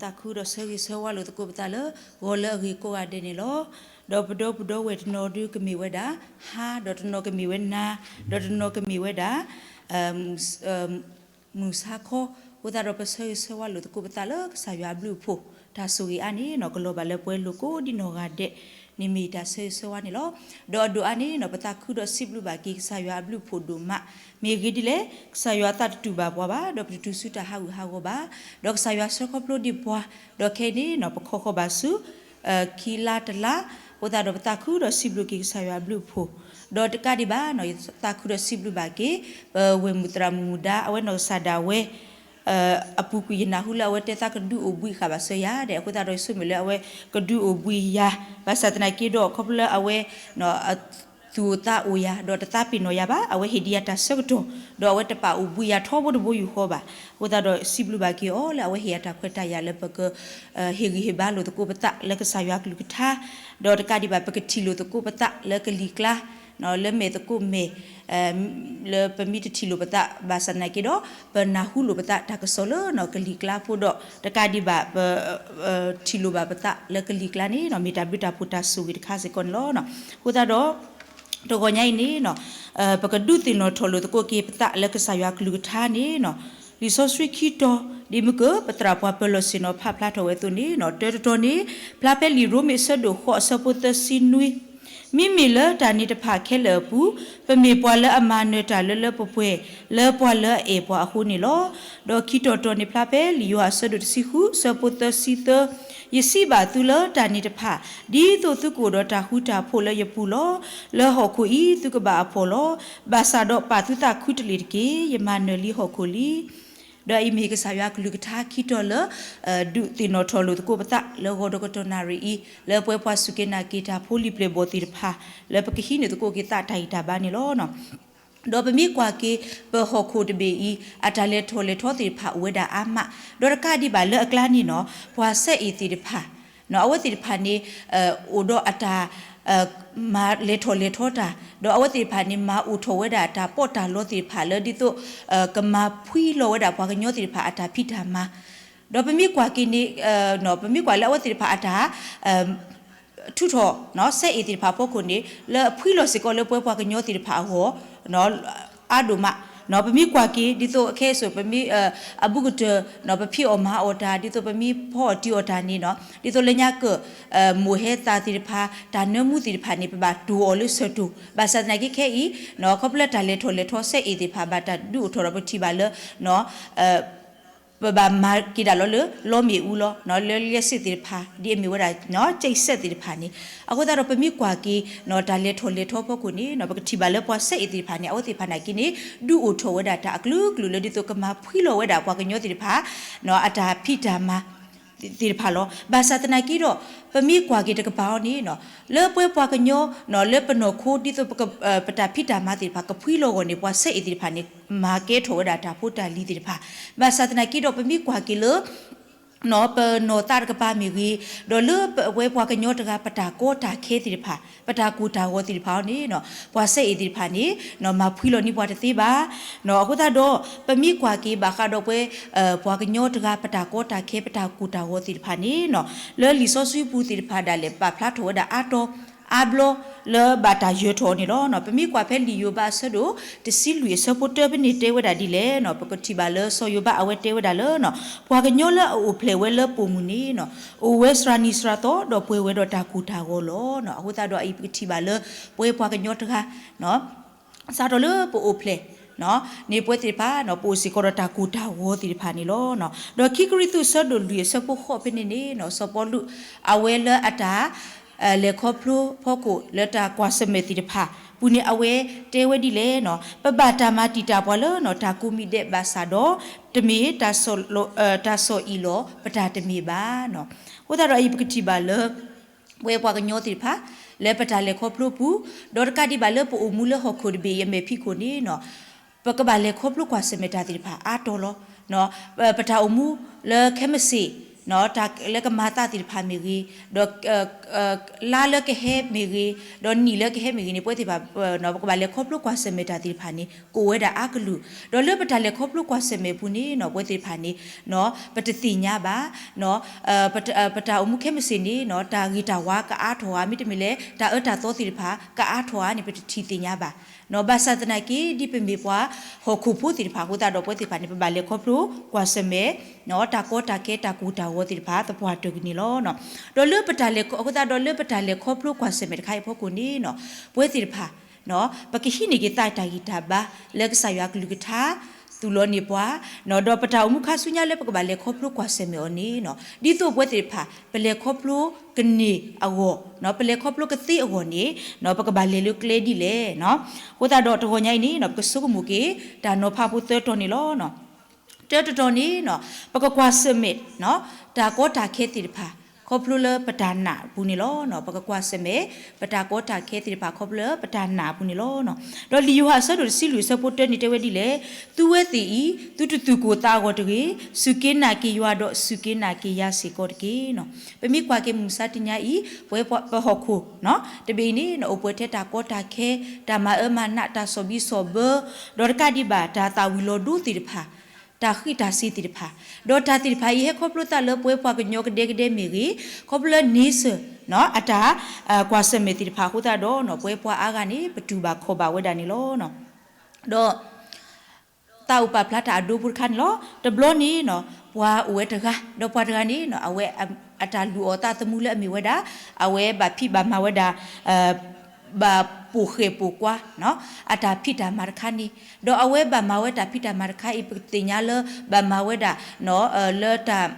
သးခုဒီးဆၢဂ့ၤဆၢဝါလိာ်သကိးပသးလၢ ဂီၤလၢအဂ့ၤကိးဂၤဒဲးန့ၣ်လီၤ. ဒီးပဒီပုၢ်ဒီဝဲၢ်တနီၤဒုးကမ့ၢ်ဝဲဒၣ် ဟါ, ဒီးတနီၤကမ့ၢ်ဝဲနၤ, ဒီးတနီၤကမ့ၢ်ဝဲဒၣ် မုၢ်ဆါခီ, အဃိသတးဒီးပဆၢဂ့ၤဆၢဝါလိာ်သကိးပသးလၢကစၢ်ယွၤအဘျုးအဖှိၣ်, တၢ်ဆိၣ်ဂ့ၤအါန့ၣ်နီၤ ကလီၤဘၣ်လၢပဝဲလိၤကိးဒ်နီၢ်ဂၤဒဲး, န့ၣ်မ့ၢ်တၢ်ဆၢဂ့ၤဆၢဝါန့ၣ်လီၤ. ဒီးအဒိၣ်အါန့ၣ်နီၤ ပသးခုဒီးစံးဘျုးဘၣ်က့ၤကစၢ်ယွၤအဘျုးအဖှိၣ်ဒိၣ်မး, မ့ၢ်ဂ့ၢ်ဒ်လဲၣ်, ကစၢ်ယွၤသးတတူၢ်ဘၣ်ပှၤဘၣ်, ဒီးပတတုၤဆူတၢ်ဟးဂူာ်ဟးဂီၤဘၣ်, ဒီးကစၢ်ယွၤဆှၢခီဖျိဒံးပှၤ, ဒီးခဲအံၤန့ၣ်နီၤ ပခီဃီၤဘၣ်ဆူ ခံလါတလါ, အဃိသတးဒီးပသးခုဒီးစံးဘျုးက့ၤကစၢ်ယွၤအဘျုးအဖှိၣ်, ဒီးတကးဒံးဘၣ်နီၤ သးခုဒီးစံးဘျုးဘၣ်က့ၤ ပဝဲၢ်မုၣ်သရၣ်မုၣ်မူဒါ အဝဲနီၢ်ကစၢ်ဒၣ်ဝဲ အပူၤကွံာ်ယနၢ်ဟူလၢအဝဲတဲသးကဒုးအိၣ်ဘှံးဃာ်ဘၣ်ဆၢယၤဒီး အဃိသတးဒီးယဆိကမိၣ်လၢအဝဲကဒုးအိၣ်ဘှံးယၤ, ဘၣ်ဆၣ်သနာ်က့ဒီး ခီဖျိလၢအဝဲ သူၣ်အိၣ်သးအိၣ်ယၤ ဒီးတသးပ့ၤနီၣ်ယၤဘၣ်, အဝဲဟ့ၣ်ဒံးယၤတၢ်ဆၢကတီၢ်, ဒီးအဝဲတပာ်အိၣ်ဘှံးယၤထီဘိတဘိယူၢ်ဃီဘၣ်, အဃိသတးဒီးစံးဘျုးဘၣ်က့ၤအီၤလၢအဝဲဟ့ၣ်ယၤတၢ်ခွဲးတၢ်ယာ်လၢပက ဟ့ၣ်ဂံၢ်ဟ့ၣ်ဘါလိာ်သကိးပသးလၢကစၢ်ယွၤကလုၢ်ကထါ, ဒီးတကးဒံးဘၣ် ပကထံၣ်လိာ်သကိးပသးလၢကလံၤကျါ လၢမဲာ်သကိးမဲာ်, လၢပမ့ၢ်တထံၣ်လိာ်ပသးဘၣ်ဆၣ်သနာ်က့ဒီး ပနၢ်ဟူလိာ်ပသးတၢ်ကစီၣ်လၢကလံၤကျါဖိဒီး တကးဒံးဘၣ် ပ ထံၣ်လိာ်ဘၣ်ပသးလၢကလံၤကျါန့ၣ်နီၤ မ့ၢ်တၢ်ဘျုးတၢ်ဖှိၣ်တၢ်ဆိၣ်ဂ့ၤတခါစ့ၢ်ကီးန့ၣ်လီၤ. အဃိသတးဒီး တဂီၤညါအံၤန့ၣ်နီၤ ပကဒုးသ့ၣ်နီၣ်ထီၣ်လိာ်သကိးက့ၤပသးလၢကစၢ်ယွၤကလုၢ်ကထါန့ၣ်နီၤ လံာ်စီဆှံခံတီၤ ဒ်မုၢ်ကၢ ပသရၣ်ပှၤပၢၤလီၢ်ဆ့ၣ်နီၤဖးဖျါထီၣ်ဝဲအသိးန့ၣ်နီၤ တၢတတီၤန့ၣ် ဖျါဖဲလံာ်ရိမ့ၤအဆၢဒိၣ်ဃိးအဆၢဖိသၢဆံနွံ မ့မ့ၢ်လၢတၢ်န့ၣ်တဖၣ်ခဲလၢာ်အပူၤ ပမ့ၢ်ပှၤလၢအမၤနၢၤတၢ်လၢလၢပှဲၤပှဲၤ လၢပှၤလၢအအဲၣ်ပှၤအဃိန့ၣ်လီၤ. ဒီးခံတီၤတီၤန့ၣ်ဖျါဖဲလံာ်ယိၤဟၣ်အဆၢဒိၣ်တဆံဃု အဆၢဖိသၢဆံသၢ ယစံးဘၣ်သုလၢတၢ်န့ၣ်တဖၣ် ဒ်သိးသုကအိၣ်ဒီးတၢ်ဃူတၢ်ဖိးလၢယပူၤလီၤ. လၢဟီၣ်ခိၣ်အံၤသုကဘၣ်အဖှီၣ်လီၤ. ဘၣ်ဆၣ်ဒီးပာ်သုသးခူတလ့ၢ်တက့ၢ်. ယမၤနၢၤလံဟီၣ်ခိၣ်လံ. ဒီးအံၤမ့ၢ်ကစၢ်ယွၤကလုၢ်ကထါခံတီၤလၢ ဒုးသ့ၣ်နီၣ်ထီၣ်လိာ်သကိးပသးလၢဂီၤဒီးကတီၢ်နၣ်ရံၣ်အံၤ လၢပဝဲပှၤစူၢ်က့ၤနာ်က့ၤတၢ်ဖိလံၤပျဲၢ်ဘီၣ်သ့ၣ်တဖၣ် လၢပကဟံးန့ၢ်သကိးက့ၤသးတၢ်ဂံၢ်တၢ်ဘါန့ၣ်လီၤ. ဒီးပမ့ၢ်ကွၢ်က့ၤ ပဟီၣ်ခိၣ်တဘ့ၣ်အံၤ အတၢ်လဲၤထီၣ်လဲၤထီသ့ၣ်တဖၣ်အိၣ်ဝဲဒၣ်အါမး, ဒီးတကးဒံးဘၣ်လၢအကျါန့ၣ်နီၤ ပှၤစဲအ့ၣ်သ့ၣ်တဖၣ် အဝဲသ့ၣ်တဖၣ်န့ၣ် အိၣ်ဒီးအတၢ် မၤလဲၤထီၣ်လဲၤထီတၢ်, ဒီးအဝဲသ့ၣ်တဖၣ်န့ၣ် မၤအိၣ်ထီၣ်ဝဲဒၣ်တၢ်ပီးတၢ်လီသ့ၣ်တဖၣ်လၢဒ်သိး ကမၤဖှံလီၤဝဲဒၣ်ပှၤကညီသ့ၣ်တဖၣ်အတၢ်ဖံးတၢ်မၤ, ဒီးပမ့ၢ်ကွၢ်က့ၤန့ၣ် ပမ့ၢ်ကွၢ်လၢအဝဲသ့ၣ်တဖၣ်အတၢ် ထုးထီၣ် စဲအ့ၣ်သ့ၣ်တဖၣ်အဖီခိၣ်န့ၣ် လၢအဖှံလီၤစ့ၢ်ကီးလၢပဝဲပှၤကညီသ့ၣ်တဖၣ်အဂီၢ် အါဒိၣ်မး, ပမ့ၢ်ကွၢ်က့ၤ ဒ်သိးခဲအံၤ ပမ့ၢ် အဘူးကတၢၢ် ပဖံးအီၣ်မၤအီၣ်တၢ် ဒ်သိးပမ့ၢ်ဖီအီၣ်တံၤအီၣ်တၢ်န့ၣ်နီၤ ဒ်သိးလၢညါကၢၢ် မိၢ်ဟဲသၣ်သ့ၣ်တဖၣ် တၢ်နၢမူသ့ၣ်တဖၣ်န့ၣ် ပဘၣ်တိၢ်အီၤလၢဆၢၣ်တိၢ် ဘၣ်ဆၣ်သနာ်က့ခဲအံၤ ခီဖျိလၢတၢ်လဲၤထီၣ်လဲၤထီစဲအ့ၣ်သ့ၣ်တဖၣ် ဘၣ်တၢ်ဒုးအိၣ်ထီၣ်ဒီးပထံၣ်ဘၣ်လၢ ပဘၣ်မၤက့ၤဒၣ်လီၤလၢ လီမ့ၣ်အူလီၤ လၢလံာ်စ့ၣ်သ့ၣ်တဖၣ် ဒ်အမ့ၢ်ဝဲဒၣ် ကၠဲးစဲးသ့ၣ်တဖၣ်န့ၣ်, အဃိသတးဒီးပမ့ၢ်ကွၢ်က့ၤ တၢ်လဲၤထီၣ်လဲၤထီဖီခိၣ်န့ၣ် ပကထံၣ်ဘၣ်လၢပှၤစဲအ့ၣ်သ့ၣ်တဖၣ်န့ၣ် အဝဲသ့ၣ်တဖၣ်နာ်က့န့ၣ် ဒုးအိၣ်ထီၣ်ဝဲဒၣ်တၢ်အကလုာ်ကလုာ်လၢဒ်သိးကမၤဖှံလီၤဝဲဒၣ်ပှၤကညီသ့ၣ်တဖၣ် အတၢ်ဖံးတၢ်မၤ သ့ၣ်တဖၣ်လီၤ. ဘၣ်ဆၣ်သနာ်က့ဒီး ပမ့ၢ်ကွၢ်က့ၤတကပၤအီၤန့ၣ် လၢပဝဲပှၤကညီ လၢပနီၢ်ခိ ဒ်သိး ပတၢ်ဖံးတၢ်မၤသ့ၣ်တဖၣ် ကဖှံလီၤအဂီၢ်န့ၣ် ပှၤစဲအ့ၣ်သ့ၣ်တဖၣ်န့ၣ် မၤကဲထီၣ်ဝဲဒၣ်တၢ်ဖိတၢ်လံၤသ့ၣ်တဖၣ်, ဘၣ်ဆၣ်သနာ်က့ဒီး ပမ့ၢ်ကွၢ်က့ၤလၢ ပနီၢ်သးတကပၤမ့ၢ်ဂ့ၤ, ဒီးလၢပဝဲပှၤကညီတဂၤ ပတၢ်ကီတၢ်ခဲသ့ၣ်တဖၣ် ပတၢ်ကိၢ်တၢ်ဂီၤသ့ၣ်တဖၣ်အီၤန့ၣ် ပှၤစဲအ့ၣ်သ့ၣ်တဖၣ်န့ၣ် မၤဖှံလီၤန့ၢ်ပှၤတသ့ဘၣ်. အဃိသတးဒီး ပမ့ၢ်ကွၢ်က့ၤဘၣ်ဃးဒီးပဝဲ ပှၤကညီတဂၤ ပတၢ်ကီတၢ်ခဲ ပတၢ်ကိၢ်တၢ်ဂီၤသ့ၣ်တဖၣ်န့ၣ် လၢလံာ်စီဆှံပူၤသ့ၣ်တဖၣ်ဒၣ်လဲာ် ပာ်ဖျါထီၣ်ဝဲဒၣ်အါတီၤ အါဘျီ လၢဘၣ်တၢ်ယၢၤထီၣ်အီၤန့ၣ်လီၤ. ပမ့ၢ်ကွၢ်ဖဲလံာ်ယိၤဘးအဆၢဒိၣ် တဆံလွံၢ်အဆၢဖိတၢ ဖဲန့ၣ်တဲဝဲဒၣ်ဒ်လဲၣ်, ပကထံၣ်ဘၣ်လၢစီၤယိၤဘးအဝဲတဲဝဲဒၣ်လၢ ပှၤကညီလၢအအိၣ်ဖျဲၣ်ဝဲလၢပိာ်မုၣ်န့ၣ် အိၣ်ဝဲစှၤနံၤစှၤသီ ဒီးပှဲၤဝဲဒီးတၢ်ကိၢ်တၢ်ဂီၤလီၤ. အဃိသတးဒီးအအံၤပကထံၣ်ဘၣ်လၢ ပဝဲပှၤကညီတဂၤ စးထီၣ်လၢပအိၣ်ဖျဲၣ် န့ၣ်ပဝဲသ့ၣ်တဖၣ် ပအိၣ်စ့ၢ်ကီးဒီးတၢ်ကိၢ်တၢ်ဂီၤသ့ၣ်တဖၣ်န့ၣ်လီၤ. ဒီးခံကရံၣ်သူးအဆၢဒိၣ်လွံၢ်အဆၢဖိဃိးဖဲန့ၣ်န့ၣ် စီၤပီလူး အဝဲလၢအတၢ် လဲၤခီဖျိဖီခိၣ်လၢတၢ်ကွၢ်ဆၢၣ်မဲာ်သ့ၣ်တဖၣ် ပူၤန့ၣ်အဝဲတဲဝဲဒ်လဲၣ်, ပဘၣ်တၢ်မၤတံာ်တာ်ပှၤလၢ တၢ်ကိးမံၤဒဲးဘၣ်ဆၣ်ဒီး တမ့ၢ် တၢ်ဆီၣ်အံၣ်လီၤ ပတၢ်တမ့ၢ်ဘၣ်. အဃိသတးဒီးအံၤပကထံၣ်ဘၣ်လၢ ပဝဲပှၤကညီသ့ၣ်တဖၣ် လၢပတၢ်လဲၤခီဖျိပူၤ ဒီးတကးဒံးဘၣ်လၢပအိၣ်မူလၢဟီၣ်ခိၣ်တဘ့ၣ်အံၤအမဲာ်ဖံးခိၣ်န့ၣ် ပကဘၣ်လဲၤခီဖျိကွၢ်ဆၢၣ်မဲာ်တၢ်သ့ၣ်တဖၣ်အါတီၤလီၤ. ပတၢ်အိၣ်မူလၢခဲမုၢ်ဆ့ၣ် တၢ်လၢကမၤသးသ့ၣ်တဖၣ်မ့ၢ်ဂ့ၤ, ဒီး လါလၢကဟဲမ့ၢ်ဂ့ၤ, ဒီးနံၣ်လၢကဟဲမ့ၢ်ဂ့ၤန့ၣ် ပဝဲသ့ၣ်တဖၣ် ပကဘၣ်လဲၤခီဖျိကွၢ်ဆၢၣ်မဲာ်တၢ်သ့ၣ်တဖၣ်န့ၣ် ကအိၣ်ဝဲဒၣ်အါကလုာ်, ဒီးလၢပတၢ်လဲၤခီဖျိကွၢ်ဆၢၣ်မဲာ်အပူၤန့ၣ်နီၤ ပဝဲသ့ၣ်တဖၣ်န့ၣ် ပတသ့ၣ်ညါဘၣ် ပတၢ်အိၣ်မူခဲမုၢ်ဆ့ၣ်န့ၣ်နီၤ တၢ်ဂ့ၤတၢ်ဝါကအါထီၣ်ဧါ, မ့တမ့ၢ်လၢ တၢ်အၢတၢ်သီသ့ၣ်တဖၣ် ကအါထီၣ်ဧါန့ၣ် ပတထံၣ်သ့ၣ်ညါဘၣ်. ဘၣ်ဆၣ်သနာ်က့ ဒ်ပမ့ၢ်ပှၤဟီၣ်ခိၣ်ဖိသ့ၣ်တဖၣ်အဃိသတးဒီး ပဝဲသ့ၣ်တဖၣ်န့ၣ် ပဘၣ်လဲၤခီဖျိကွၢ်ဆၢၣ်မဲာ် တၢ်ကီတၢ်ခဲ တၢ်ကိၢ်တၢ်ဂီၤသ့ၣ်တဖၣ် သပှၢ်တၢၢ်ကန့ၣ်လီၤ. ဒီးလၢပတၢ်လဲၤခီ အဃိသတးဒီး လၢပတၢ်လဲၤခီဖျိကွၢ်ဆၢၣ်မဲာ်တခါအံၤအဖီခိၣ်န့ၣ်နီၤ ပဝဲသ့ၣ်တဖၣ် ပကဟံးန့ၢ်က့ၤသးတၢ်ဂံၢ်တၢ်ဘါ လၢကစၢ်ယွၤအကလုၢ်ကထါ သူၣ်လီၤန့ၢ်ပှၤ ဒီးပတၢ်အိၣ်မူခါဆူညါလၢပကဘၣ်လဲၤခီဖျိကွၢ်ဆၢၣ်မဲာ်အီၤန့ၣ်နီၤ ဒ်သိးပဝဲသ့ၣ်တဖၣ် ပလဲၤခီဖျိကန့ၢ်အဂီၢ် ပလဲၤခီဖျိကသ့အဂီၢ်န့ၣ် ပကဘၣ်လဲၤလၢကျဲဒ်လဲၣ်. အဃိသတးဒီးတဂီၤညါအံၤန့ၣ်နီၤ ပကဆိကမိၣ်က့ၤ တၢ်နီၤဖးဖိသၢတီၤန့ၣ်လီၤ. တၢတတီၤန့ၣ်နီၤ ပကကွၢ်ဆၢၣ်မဲာ် တၢ်ကီတၢ်ခဲသ့ၣ်တဖၣ် ခီဖျိလၢပတၢ်နာ်အပူၤန့ၣ်လီၤ. ပကကွၢ်ဆၢၣ်မဲာ် ပတၢ်ကီတၢ်ခဲသ့ၣ်တဖၣ် ခီဖျိလၢပတၢ်နာ်အပူၤန့ၣ်လီၤ. ဒီးလံာ်ယိၤဟၣ်အဆၢဒိၣ်တဆံလွံၢ်အဆၢဖိတၢန့ၣ် တဲဝဲဒ်လဲၣ်, သုဝဲသ့ၣ်အံၤ သုတသူၣ်ကိၢ်သးဂီၤတဂ့ၤ, စူၢ်က့ၤနာ်က့ၤယွၤဒီးစူၢ်က့ၤနာ်က့ၤယၤစ့ၢ်ကီးတက့ၢ်. ပမ့ၢ်ကွၢ်က့ၤမုၢ်မဆါတနံၤအံၤ ပဝဲပှၤပဟီၣ်ခိၣ် တဘ့ၣ်အံၤန့ၣ် အိၣ်ပှဲၤထဲတၢ်ကီတၢ်ခဲ တၢ်မၤအၢမၤနး တၢ်ဆီၣ်ဘံဆီၣ်ဘၢ ဒီးတကးဒံးဘၣ် တၢ်သၣ်ဝံၤလီၤဒိသ့ၣ်တဖၣ် တၢ်ဃံးတၢ်စ့ၤသ့ၣ်တဖၣ် ဒီးတၢ်သ့ၣ်တဖၣ်အံၤ ဟဲခီဖျိသးလၢပဝဲပှၤကညီကဒဲကဒဲမ့ၢ်ဂ့ၤ, ခီဖျိလၢန့ဆၢၣ် အတၢ်ကွၢ်ဆၢၣ်မဲာ်သ့ၣ်တဖၣ်အဃိသတးဒီး ပဝဲပှၤအါဂၤန့ၣ် ပတူၢ်ဘၣ်ခီၣ်ဘၣ်ဝဲဒၣ်န့ၣ်လီၤ. ဒီး သးအိၣ်ပာ်ဖျါတၢ်အဒိဖိတခါန့ၣ်လီၤ. တဘျီန့ၣ်နီၤ ပှၤအိၣ်ဝဲတဂၤ ဒီးပှၤတဂၤန့ၣ်နီၤ အဝဲအတၢ်လူၤအီၤသးသမူလၢအမ့ၢ်ဝဲဒၣ် အဝဲဘၣ်ဖံးဘၣ်မၤဝဲဒၣ် ဘၣ်ပိာ်ဃဲၣ်ပိာ်ကွါ အတၢ်ဖံးတၢ်မၤတခါန့ၣ် ဒီးအဝဲဘၣ်မၤဝဲတၢ်ဖံးတၢ်မၤတခါအံၤ ပသ့ၣ်ညါလၢဘၣ်မၤဝဲဒၣ် လၢတၢ်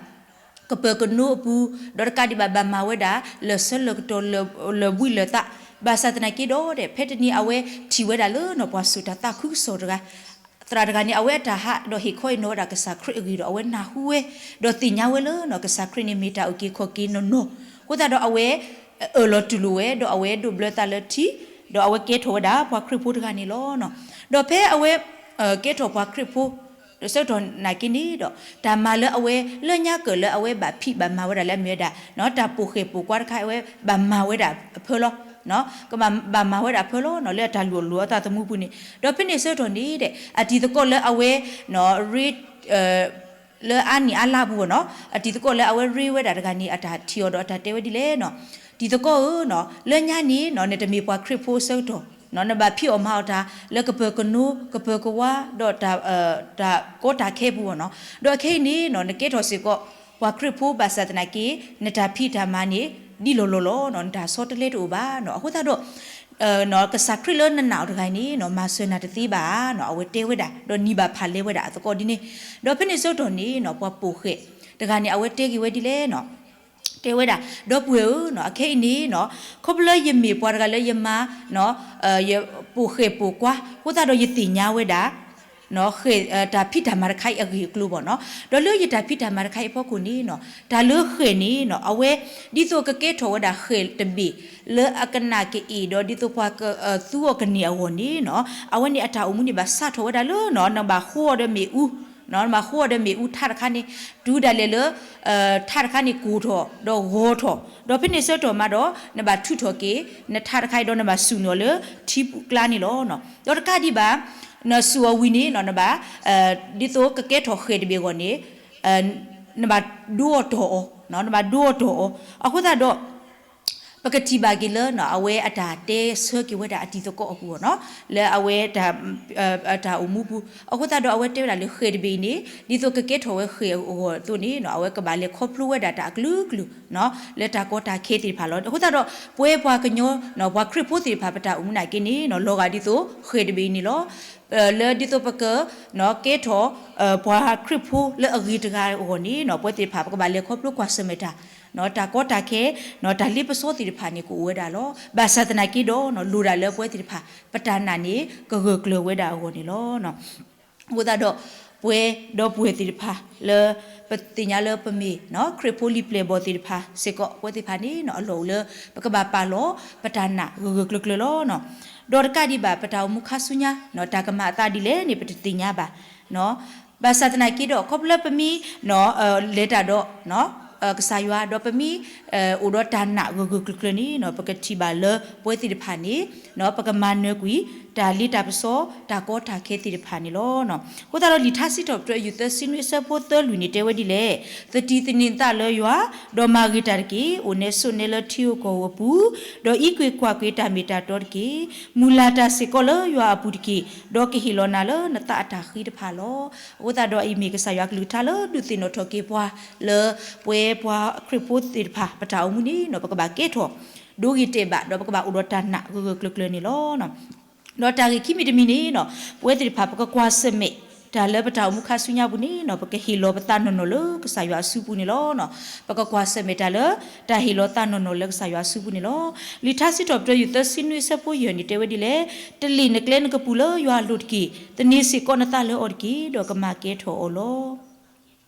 ကပၢၤကနိအပူၤ ဒီးတကးဒံးဘၣ်ဘၣ်မၤဝဲဒၣ် လၢာ်ဆၢလၢာ်ကတီၤ လၢာ်ဘှံးလၢာ်သး ဘၣ်ဆၣ်သနာ်က့ဒီး ဖဲတနံၤအဝဲထံၣ်ဝဲဒၣ်လၢနီၤ ပှၤစိာ်တၢ်သးခုကစီၣ်တဂၤ သရၣ်တဂၤန့ၣ် အဝဲအတၢ်ဟးဒီးဟ့ၣ်ခီဟ့ၣ်နီၤဝဲဒၣ်ကစၢ်ခရံာ်အဂ့ၢ်ဒီး အဝဲနၢ်ဟူဝဲ ဒီးသ့ၣ်ညါဝဲလၢနီၤ ကစၢ်ခရံာ်န့ၣ်မ့ၢ်တၢ်အုၣ်က့ၤခီၣ်က့ၤနီၢ်နီၢ် အဃိသတးဒီးအဝဲ အၢၣ်လီၤတူၢ်လိာ်ဝဲ ဒီးအဝဲဒိးဘျၢသးလၢထံ ဒီးအဝဲကဲထီၣ်ဝဲဒၣ်ပှၤခရံာ်ဖိတဂၤန့ၣ်လီၤ. ဒီးဖဲအဝဲ ကဲထီၣ်ပှၤခရံာ်ဖိ ဆၢကတီၢ်နာ်က့န့ၣ်ဒီး တၢ်မၤလၢအဝဲလၢညါကၢၣ်လၢအဝဲဘၣ်ဖံးဘၣ်မၤဝဲဒၣ်လၢအမ့ၢ်ဝဲဒၣ် တၢ်ပိာ်ဃဲၣ်ပိာ်ကွါတခါ အဝဲဘၣ်မၤဝဲဒၣ်အဖၢလီၤ. ကဘၣ်မၤဝဲဒၣ်အဖၢလီၤ လၢအတၢ်လူၤအီၤလူၤအီၤသးသမူပူၤန့ၣ် ဒီးဖဲန့ၣ်ဆၢကတီၢ်န့ၣ်ဒီး အတံၤသကိးလၢအဝဲ ရ့ လၢအါနံၣ်အါလါပူၤနီၤ အတံၤသကိးလၢအဝဲရ့ဝဲဒၣ်တဂၤန့ၣ် အတၢ်ထံၣ်အီၤဒီးအတၢ်တဲဝဲဒ်လဲၣ်နီၤ တံၤသကိးဧၢနီၤ လၢညါန့ၣ်နီၤ နတမ့ၢ်ပှၤခရံာ်ဖိအဆၢကတီၢ် နဘၣ်ဖံးအီၣ်မၤအီၣ်တၢ်လၢကပၢၤကနိ ကပၢၤကဝါ ဒီးတၢ်ကီတၢ်ခဲပူၤနီၤ ဒီးခဲအံၤန့ၣ်နီၤ နကဲထီၣ်စ့ၢ်ကီး ပှၤခရံာ်ဖိဘၣ်ဆၣ်သနာ်က့ နတၢ်ဖံးတၢ်မၤန့ၣ် ဒ်လီၢ်လီၢ်လီၤနီၤ နတၢ်ဆီတလဲတအိၣ်ဘၣ်နီၤ အဃိသတးဒီး ကစၢ်ခရံာ်လၢနနာ်အီၤတဂၤအံၤန့ၣ်နီၤ မၤစၢၤနၤတသ့ဘၣ်နီၤ အဝဲတဲဝဲဒၣ် ဒီးနံၤဘၣ်ဖၣ်လဲဝဲဒၣ်အသကိးဒ်န့ၣ် ဒီးဖဲန့ၣ်ဆၢကတီၢ်န့ၣ်နီၤ ပှၤပိာ်ဃဲၣ်တဂၤန့ၣ် အဝဲတဲက့ၤဝဲဒ်လဲၣ်နီၤ တဲဝဲဒၣ် ဒီပုၢ်ဝဲၢ်ဧၢနီၤ အခဲအံၤန့ၣ်နီၤ ခီဖျိလၢယမ့ၢ်ပှၤတဂၤလၢယမၤ ယပိာ်ဃဲၣ်ပိာ်ကွါ အဃိသတးဒီးယသ့ၣ်ညါဝဲဒၣ် ဃဲၣ် တၢ်ဖံးတၢ်မၤတခါအံၤအဂ့ၢ်အကျိၤဘၣ်နီၤ ဒီးလၢယတၢ်ဖံးတၢ်မၤတခါအံၤအဖီခိၣ်န့ၣ်နီၤ တၢ်လၢဃဲၣ်န့ၣ်နီၤ အဝဲ ဒ်သိးကကဲထီၣ်ဝဲဒၣ်ဃဲၣ်တဘ့ၣ် လၢအကနၣ်ကအ့ၣ်ဒီးဒ်သိးပှၤကသူအီၤကန့ၢ်အဂီၢ်န့ၣ်နီၤ အဝဲန့ၣ်အတၢ်အိၣ်မူန့ၣ်ဘၣ်စးထီၣ်ဝဲဒၣ်လၢနီၤ နဘၣ်ဃိအီၤဒီးမ့ၣ်အူ နဘၣ်ဃိအီၤဒီးမ့ၣ်အူထးတခါန့ၣ် တုၤဒၣ်လဲာ်လၢ ထးတခါန့ၣ်ကိၢ်ထီၣ် ဒီးဂီၤထီၣ် ဒီးဖဲန့ၣ်ဆၢကတီၢ်မးဒီး နဘၣ်ထုးထီၣ်က့ၤ နထးတခါအံၤဒီးနဘၣ်စူၢ်န့ၢ်အီၤလၢထံပူၤကျါန့ၣ်လီၤ. ဒီးတကးဒံးဘၣ် နစူၢ်အီၤဝံၤန့ၣ်နီၤ နဘၣ် ဒ်သိးကကဲထီၣ်ဃဲၣ်တဘ့ၣ်အဂီၢ်န့ၣ် နဘၣ်ဒိအီၤတီၢ်အီၤ နဘၣ်ဒိအီၤတီၢ်အီၤ အဃိသတးဒီး ပကထံၣ်ဘၣ်က့ၤလၢနီၤ အဝဲအတၢ်တဲဆၢက့ၤဝဲဒၣ်အတံၤသကိးအပူၤအီၤနီၤ လၢအဝဲ တၢ်အိၣ်မူပူၤ အဃိသတးဒီးအဝဲတဲဝဲဒၣ်လၢဃဲၣ်တဘ့ၣ်အံၤန့ၣ် ဒ်သိးကကဲထီၣ်ဝဲဃဲၣ်အဂီၢ်အသိးန့ၣ်နီၤ အဝဲကဘၣ်လဲၤခီဖျိဝဲဒၣ်တၢ်အကလုာ်ကလုာ် လၢတၢ်ကီတၢ်ခဲသ့ၣ်တဖၣ်လီၤ. အဃိသတးဒီး ပဝဲပှၤကညီ ပှၤခရံာ်ဖိသ့ၣ်တဖၣ် ပတၢ်အိၣ်မူနာ်က့န့ၣ်နီၤ လီၤဂာ်ဒ်သိးဃဲၣ်တဘ့ၣ်အံၤန့ၣ်လီၤ. လၢဒ်သိးပက ကဲထီၣ် ပှၤခရံာ်ဖိလၢအဂ့ၤတဂၤအဂီၢ်န့ၣ်နီၤ ပဝဲသ့ၣ်တဖၣ် ပကဘၣ်လဲၤခီဖျိကွၢ်ဆၢၣ်မဲာ်တၢ် တၢ်ကီတၢ်ခဲ တၢ်လ့ပစီသ့ၣ်တဖၣ်န့ၣ် ကအိၣ်ဝဲဒၣ်လီၤ. ဘၣ်ဆၣ်သနာ်က့ဒီး လိၣ်ဒၣ်လၢပဝဲသ့ၣ်တဖၣ် ပတၢ်နာ်န့ၣ် ကဂၢၢ်ကျၢၤဝဲဒၣ်အဂီၢ်န့ၣ်လီၤ. အဃိသတးဒီး ပဝဲဒီပုၢ်ဝဲၢ်သ့ၣ်တဖၣ်လၢ ပသ့ၣ်ညါလၢပမ့ၢ် ခရံာ်ဖိလံာ်ပျဲၢ်ဘီၣ်သ့ၣ်တဖၣ်စ့ၢ်ကီး ပဝဲသ့ၣ်တဖၣ်န့ၣ် အလီၢ်အိၣ်လၢ ပကဘၣ်ပာ်လီၤ ပတၢ်နာ်ဂၢၢ်ဂၢၢ်ကျၢၤကျၢၤလီၤ. ဒီးတကးဒံးဘၣ် ပတၢ်အိၣ်မူခါဆူညါ တၢ်ကမၤအသးဒ်လဲၣ်န့ၣ် ပတသ့ၣ်ညါဘၣ်. ဘၣ်ဆၣ်သနာ်က့ဒီး ခီဖျိလၢပမ့ၢ် လဲၤတၢ်ဒီး ကစၢ်ယွၤ ဒီးပမ့ၢ် အိၣ်ဒီးတၢ်နာ်ဂၢၢ်ဂၢၢ်ကျၢၤကျၢၤန့ၣ် ပကထံၣ်ဘၣ်လၢပဝဲသ့ၣ်တဖၣ်န့ၣ် ပကမၤနၢၤကွံာ် တၢ်လ့တၢ်ပစီ တၢ်ကီတၢ်ခဲသ့ၣ်တဖၣ်န့ၣ်လီၤ. အဃိသတးဒီး လံာ်ထါစံးထီၣ်ပတြၢၤ ယုၢ်သၢဆံနွံ အဆၢဖိသၢလွံၢ်န့ၣ် တဲဝဲဒ်လဲၣ်, သတံၢ်သန့ၤနသးလၢယွၤ, ဒီးမၤဂ့ၤတၢ်တက့ၢ်. အိၣ်နဲဆိးနဲလၢထံဧိၤကီၢ်ဧိၤအပူၤ, ဒီးအံးကွံာ်ကွၢ်ကွံာ်တၢ်မ့ၢ်တၢ်တီတက့ၢ်. မုၢ်လၢ်တၢ်စ့ၢ်ကီးလၢယွၤအပူၤတက့ၢ်, ဒီးကဟ့ၣ်လီၤနၤလၢနသးအတၢ်ဃံတဖၣ်လီၤ. အဃိသတးဒီး အံၤမ့ၢ်ကစၢ်ယွၤကလုၢ်ကထါလၢဒုးသ့ၣ်နီၣ်ထီၣ်က့ၤပှၤလၢ ပဝဲပှၤခရံာ်ဖိသ့ၣ်တဖၣ် ပတၢ်အိၣ်မူန့ၣ် ပကဘၣ်ကဲထီၣ် ဒိဂ့ၤတဲာ်ဘၣ် ဒီးပကဘၣ်အိၣ်ဒီးတၢ်နာ်ဂၢၢ်ဂၢၢ်ကျၢၤကျၢၤန့ၣ်လီၤ. ဒီးတၢ်ဂ့ၢ်ခံမံၤတမံၤန့ၣ် ပဝဲသ့ၣ်တဖၣ် ပကကွၢ်ဆၢၣ်မဲာ်တၢ်လၢပတၢ်အိၣ်မူခါဆူညါပူၤန့ၣ် ပကဟ့ၣ်လီၤပသးနီၢ်နီၢ်လၢကစၢ်ယွၤအစုပူၤန့ၣ်လီၤ. ပကကွၢ်ဆၢၣ်မဲာ်တၢ်လၢ တၢ်ဟ့ၣ်လီၤသးနီၢ်နီၢ်လၢကစၢ်ယွၤအစုပူၤန့ၣ်လီၤ. လံာ်ထါစံးထီၣ်ပတြၢၤ ယုၢ်သၢဆံနွံ အဆၢဖိယဲၢ်န့ၣ် တဲဝဲဒ်လဲၣ်, တလ့ၣ်နကျဲနကပူၤလၢယွၤအလိၤတက့ၢ်. သန့ၤစ့ၢ်ကီးနသးလၢအီၤတက့ၢ်, ဒီးကမၤကဲထီၣ်အီၤလီၤ.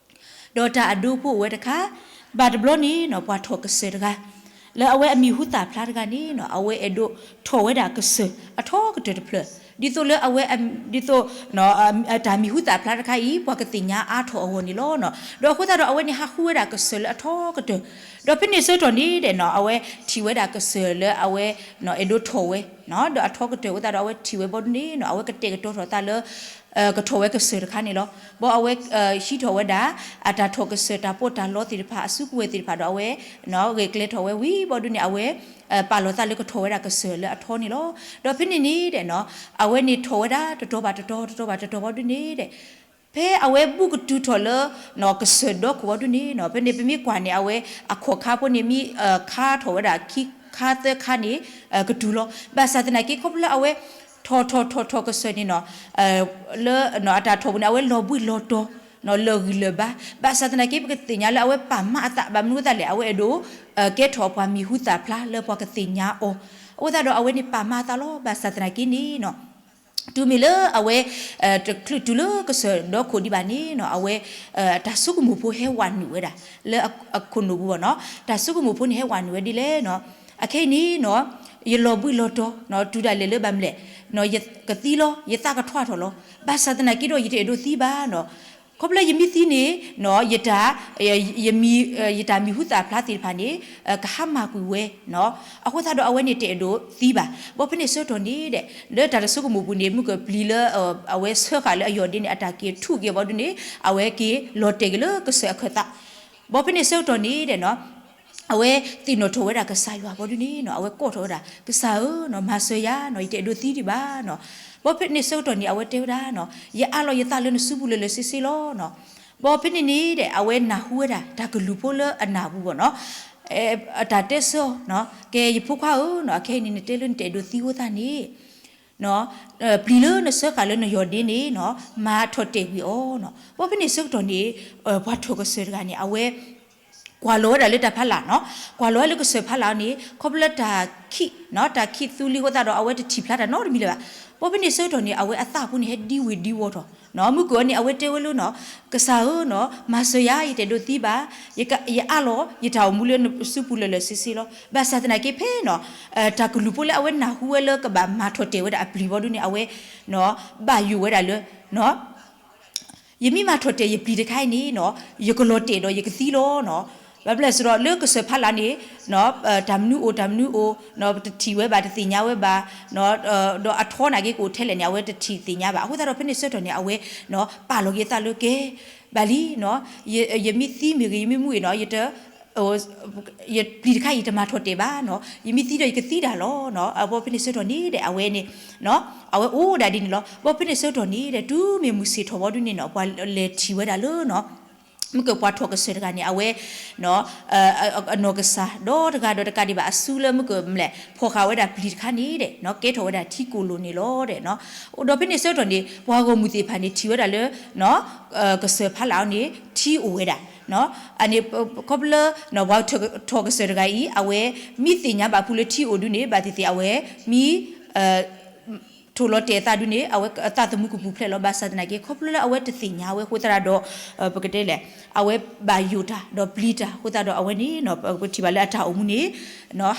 ဒီးတၢ်အဒိအဖိအိၣ်ဝဲတခါ, ဘၣ်တဘျီန့ၣ် ပှၤထီၣ်ကစၢၢ်တဂၤ လၢအဝဲအမံၤဟူသၣ်ဖျါတဂၤန့ၣ် အဝဲအဲၣ်ဒိးထီၣ်ဝဲဒၣ်ကစၢၢ်အထီကတၢၢ်တဖျၢၣ်, ဒ်သိးလၢအဝဲ ဒ်သိး တၢ်မံၤဟူသၣ်ဖျါတခါအံၤ ပှၤကသ့ၣ်ညါအါထီၣ်အဂီၢ်န့ၣ်လီၤ. ဒီးအဃိသတးဒီး အဝဲန့ၣ်ဟးဃုဝဲဒၣ်ကစၢၢ်လၢအထီကတၢၢ်, ဒီးဖဲန့ၣ်ဆၢကတီၢ်န့ၣ်ဒီး အဝဲထံၣ်ဝဲဒၣ်ကစၢၢ်လၢအဝဲ အဲၣ်ဒိးထီၣ်ဝဲ ဒီးအထီကတၢၢ်အဃိသတးဒီး အဝဲထံၣ်ဝဲဘီဒုန့ၣ် အဝဲကတဲာ်ကတီၤထီၣ်သးလၢ ကထီၣ်ဝဲကစၢၢ်တခါန့ၣ်လီၤ. ဘၣ်အဝဲ ဟံးထီၣ်ဝဲဒၣ် အတၢ်ထီၣ်ကစၢၢ်တၢ်ပီးတၢ်လီသ့ၣ်တဖၣ် အစုကဝဲၤသ့ၣ်တဖၣ်ဒီး အဝဲ ဂဲၤကျဲထီၣ်ဝဲဝံၤဘီဒုန့ၣ် အဝဲ ပာ်လီၤသးလၢကထီၣ်ဝဲဒၣ်ကစၢၢ်လၢအထီန့ၣ်လီၤ. ဒီးဖဲန့ၣ်န့ၣ်ဒီး အဝဲန့ၣ်ထီၣ်ဝဲဒၣ်တတီၤဘၣ်တတီၤ တတီၤဘၣ်တတီၤဘီဒုန့ၣ်ဒီး ဖဲအဝဲဘူးကတုၤထီၣ်လၢ ကစၢၢ်ဒီခိၣ်ဘီဒုန့ၣ် ဖဲန့ၣ်ပမ့ၢ်ကွၢ်န့ၣ် အဝဲအခီၣ်ခါဖိန့ၣ် မ့ၢ်ခါထီၣ်ဝဲဒၣ်ခံခါသၢခါန့ၣ် ကတုၤလီၤ. ဘၣ်ဆၣ်သနာ်က့ ခီဖျိလၢအဝဲ ထီၣ်ထီၣ်ထီၣ်ထီၣ်ကစၢၢ်န့ၣ် လၢအတၢ်ထီၣ်ပူၤန့ၣ် အဝဲလီၤဘှံးလီၤတီၤ လၢာ်ဂံၢ်လၢာ်ဘါ, ဘၣ်ဆၣ်သနာ်က့ ပကသ့ၣ်ညါလၢအဝဲပာ်မၤအသး ဘၣ်မနုၤအဃိသတးလဲၣ် အဝဲအဲၣ်ဒိး ကဲထီၣ်ပှၤမံၤဟူသၣ်ဖျါလၢပှၤကသ့ၣ်ညါအီၤ, အဃိသတးဒီးအဝဲန့ၣ်ပာ်မၤအသးလီၤ. ဘၣ်ဆၣ်သနာ်က့န့ၣ် တုၤမ့ၢ်လၢအဝဲ တချုးတုၤလၢကစၢၢ်ဒီခိၣ်ဒံးဘၣ်န့ၣ် အဝဲ တၢ်ဆိကမိၣ်ဖိဟဲဝးနုာ်ဝဲဒၣ် လၢအခိၣ်နူာ်ပူၤဘၣ်နီၤ, တၢ်ဆိကမိၣ်ဖိန့ၣ်ဟဲဝးနုာ်ဝဲဒ်လဲၣ်နီၤ, အခဲအံၤန့ၣ် ယလီၤဘှံးလီၤတီၤ တုၤဒၣ်လဲာ်လၢဘၣ်မနုၤလဲၣ် ယကသံလီၤ, ယသးကထွါထီၣ်လီၤ, ဘၣ်ဆၣ်သနာ်က့ဒီး ယတအဲၣ်ဒိးသံဘၣ်နီၤ, ခီဖျိယမ့ၢ်သံန့ၣ် ယတၢ် ယတၢ်မံၤဟူသၣ်ဖျါသ့ၣ်တဖၣ်န့ၣ် ကဟါမၢ်ကွံာ်ဝဲနီၤ, အဃိသတးဒီးအဝဲန့ၣ်တအဲၣ်ဒိးသံဘၣ်. ဘီဖဲန့ၣ်ဆၢကတီၢ်န့ၣ်ဒီး လၢတၢ်တဆိကမိၣ်ပူၤန့ၣ် မုၢ်ကပျံၤလၢ အဝဲဆၢဃာ်လၢအယီၢ်ဒ့န့ၣ် အတၢ်က့ၤထူၣ်က့ၤဘီဒုန့ၣ် အဝဲက့ၤလီၤတဲာ်က့ၤလၢကစၢၢ်အခၢၣ်သး, ဘီဖဲန့ၣ်ဆၢကတီၢ်န့ၣ်ဒီး အဝဲသ့ၣ်နီၣ်ထီၣ်ဝဲဒၣ်ကစၢ်ယွၤဘီဒုန့ၣ် အဝဲကိးထီၣ်ဝဲဒၣ် ကစၢ်ဧၢ, မၤစၢၤယၤနီၤ, ယတအဲၣ်ဒိးသံဒံးဘၣ်နီၤ, ဘီဖဲန့ၣ်ဆၢကတီၢ်န့ၣ် အဝဲတဲဝဲဒၣ်နီၤ, ယအးလီၤယသးလၢနစုပူၤလၢာ်လၢာ်ဆ့ဆ့လီၤနီၤ, ဘီဖဲန့ၣ်န့ၣ်ဒီး အဝဲနၢ်ဟူဝဲဒၣ်တၢ်ကလုၢ်ဖိလၢအနၢ်ပူၤဘၣ်နီၤ, အတၢ်တဲဆၢအီၤ, ကဲယဖိခွါဧၢနီၤ, အခဲအံၤန့ၣ် နတဲလၢနတအဲၣ်ဒိးသံအဃိသတးန့ၣ် ပျံၤလၢနဆၢဃာ်လၢနယီၢ်ဒ့န့ၣ်နီၤ, မၤထီၣ်တဲာ်ကွံာ်အီၤနီၤ, ဘီဖဲန့ၣ်ဆၢကတီၢ်န့ၣ် ပှၤထီၣ်ကစၢၢ်တဂၤန့ၣ် အဝဲ ကွၢ်လီၤဝဲဒၣ်လၢတၢ်ဖးလၢ်နီၤ, ကွၢ်လီၤဝဲလၢကစၢၢ်ဖးလၢ်န့ၣ် ခီဖျိလၢတၢ်ခံး တၢ်ခံးသူလံအဃိသတးဒီး အဝဲတထံၣ်ဖျါတၢ်နီတမံၤလၢၤဘၣ်. ဘီဖဲန့ၣ်ဆၢကတီၢ်န့ၣ် အဝဲအသးပူၤန့ၣ် ဟဲဒံဝ့ၤဒံဝီၤထီၣ်နီၤ, မုၢ်ကၢၢ်အီၤန့ၣ် အဝဲတဲဝဲလၢနီၤ, ကစၢ်ဧၢနီၤ, မၤစၢၤယၤ ယတအဲၣ်ဒိးသံဘၣ်, ယအးလီၤ ယတၢ်အိၣ်မူလၢနစုပူၤလၢာ်လၢာ်ဆ့ဆ့လီၤ. ဘၣ်ဆၣ်သနာ်က့ဖဲနီၤ တၢ်ကလုၢ်ဖိလၢအဝဲနၢ်ဟူဝဲလၢကဘၣ်မၤထီၣ်တဲာ်ဝဲဒၣ်အပျံၤဘီဒုန့ၣ် အဝဲ ဘၣ်ယိၣ်ဝဲဒၣ်လၢ ယမ့ၢ်မၤထီၣ်တဲာ်ယပျံၤတခါအံၤန့ၣ်နီၤ, ယကလီၤတဲာ်ဒီးယကသံလီၤနီၤ. ဘၣ်မနုၤလဲၣ်ဆိုဒီး လၢကစၢၢ်ဖးလၢ်န့ၣ် တၢ်မနုၤအိၣ် တၢ်မနုၤအိၣ် တထံၣ်ဝဲဘၣ် တသ့ၣ်ညါဝဲဘၣ်, ဒီးအထီနာ်က့ကအိၣ်ထဲလဲၣ်န့ၣ် အဝဲတထံၣ်သ့ၣ်ညါဘၣ်. အဃိသတးဒီး ဖဲန့ၣ်ဆၢကတီၢ်န့ၣ် အဝဲ ပာ်လီၤက့ၤအသးလၢကဲ ဘၣ်လံနီၤ, ယမ့ၢ်သံမ့ၢ်ဂ့ၤ ယမ့ၢ်မူဂ့ၤနီၤ ယတ ယပျံၤတခါအံၤ တမၤထီၣ်တဲာ်ဘၣ်နီၤ, ယမ့ၢ်သံဒီးယကသံဒၣ်လီၤနီၤ. ဘီဖဲန့ၣ်ဆၢကတီၢ်န့ၣ်ဒီး အဝဲန့ၣ် အဝဲအိၣ်ဒၣ်ဒ်န့ၣ်လီၤ. ဘီဖဲန့ၣ်ဆၢကတီၢ်န့ၣ်ဒီး တုၤမ့ၢ်မုၢ်ဆ့ၣ်ထီၣ်ဘီဒုန့ၣ်နီၤ ပှၤလဲၤထံၣ်ဝဲဒၣ်လၢနီၤ မုၢ်ကၢၢ်ပှၤထီၣ်ကစၢၢ်တဂၤန့ၣ် အဝဲ အနီၢ်ကစၢ်ဒီတဂၤဒီးတကးဒံးဘၣ် အစုလၢမုၢ်ကၢၢ်မနုၤလဲၣ် ဖီၣ်ဃာ်ဝဲဒၣ်ပျံၤတခါန့ၣ်ဒီး ကဲထီၣ်ဝဲဒၣ်ထံကိၣ်လိာ်န့ၣ်လီၤဒီး ဒီးဖဲန့ၣ်ဆၢကတီၢ်န့ၣ် ပှၤဂီၢ်မုၢ်သ့ၣ်တဖၣ်န့ၣ် ထံၣ်ဝဲဒၣ်လၢ ကစၢၢ်ဖးလၢ်အီၤန့ၣ် ထံအိၣ်ဝဲဒၣ် အန့ၣ် ခီဖျိလၢ ပှၤထီၣ်ကစၢၢ်တဂၤအံၤ အဝဲမ့ၢ်သ့ၣ်ညါဘၣ်ဖုလၢထံအိၣ်ဒုန့ၣ် ဘၣ်သ့ၣ်သ့ၣ်အဝဲ မ့ၢ် ထိၣ်လီၤတဲာ်အသးဒုန့ၣ် အဝဲအသးသမူကပူၤဖျဲးလီၤ. ဘၣ်ဆၣ်သနာ်က့ ခီဖျိလၢအဝဲတသ့ၣ်ညါဝဲအဃိသတးဒီး ပကတဲလဲၣ် အဝဲဘၣ်ယိၣ်တၢ်ဒီးပျံၤတၢ်အဃိသတးဒီး အဝဲန့ၣ် ပထံၣ်ဘၣ်လၢအတၢ်အိၣ်မူန့ၣ်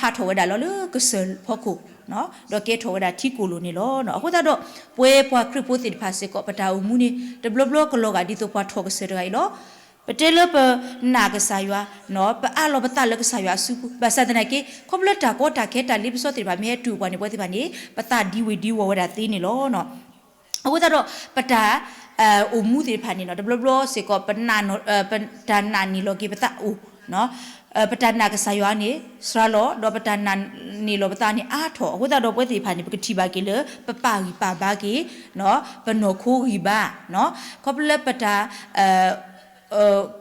ဟးထီၣ်ဝဲဒၣ်လီၤလၢကစၢၢ်ဖီခိၣ် ဒီးကဲထီၣ်ဝဲဒၣ်ထံကိၣ်လိာ်န့ၣ်လီၤ. အဃိသတးဒီး ပဝဲပှၤခရံာ်ဖိသ့ၣ်တဖၣ်စ့ၢ်ကီး ပတၢ်အိၣ်မူန့ၣ် တဘျီဘျီကလီၤဂာ်ဒ်သိးပှၤထီၣ်ကစၢၢ်တဂၤအံၤလီၤ. ပတဲလၢပနာ်ကစၢ်ယွၤ, ပအၢၣ်လီၤပသးလၢကစၢ်ယွၤအစုပူၤ, ဘၣ်ဆၣ်သနာ်က့ ခီဖျိလၢတၢ်ကီတၢ်ခဲတၢ်လ့ပစီသ့ၣ်တဖၣ် မ့ၢ်ဟဲတုၤပှၤန့ၣ် ပဝဲသ့ၣ်တဖၣ်န့ၣ် ပသးဒံဝ့ၤဒံဝီၤဝဲဒၣ်သ့န့ၣ်လီၤ. အဃိသတးဒီး ပတၢ် အိၣ်မူသ့ၣ်တဖၣ်န့ၣ် တဘျီဘျီစ့ၢ်ကီး ပတၢ်နာ်န့ၢ်လီၤက့ၤပသးအိၣ်, ပတၢ်နာ်ကစၢ်ယွၤန့ၣ် စှၤလီၤ, ဒီးပတၢ်နာ်န့ၢ်လီၤပသးန့ၣ်အါထီၣ်. အဃိသတးဒီး ပဝဲသ့ၣ်တဖၣ်န့ၣ် ပကထံၣ်ဘၣ်က့ၤလၢ ပပာ်ဂံၢ်ပာ်ဘါက့ၤ ပနီၢ်ခိဂံၢ်ဘါ, ခီဖျိလၢပတၢ်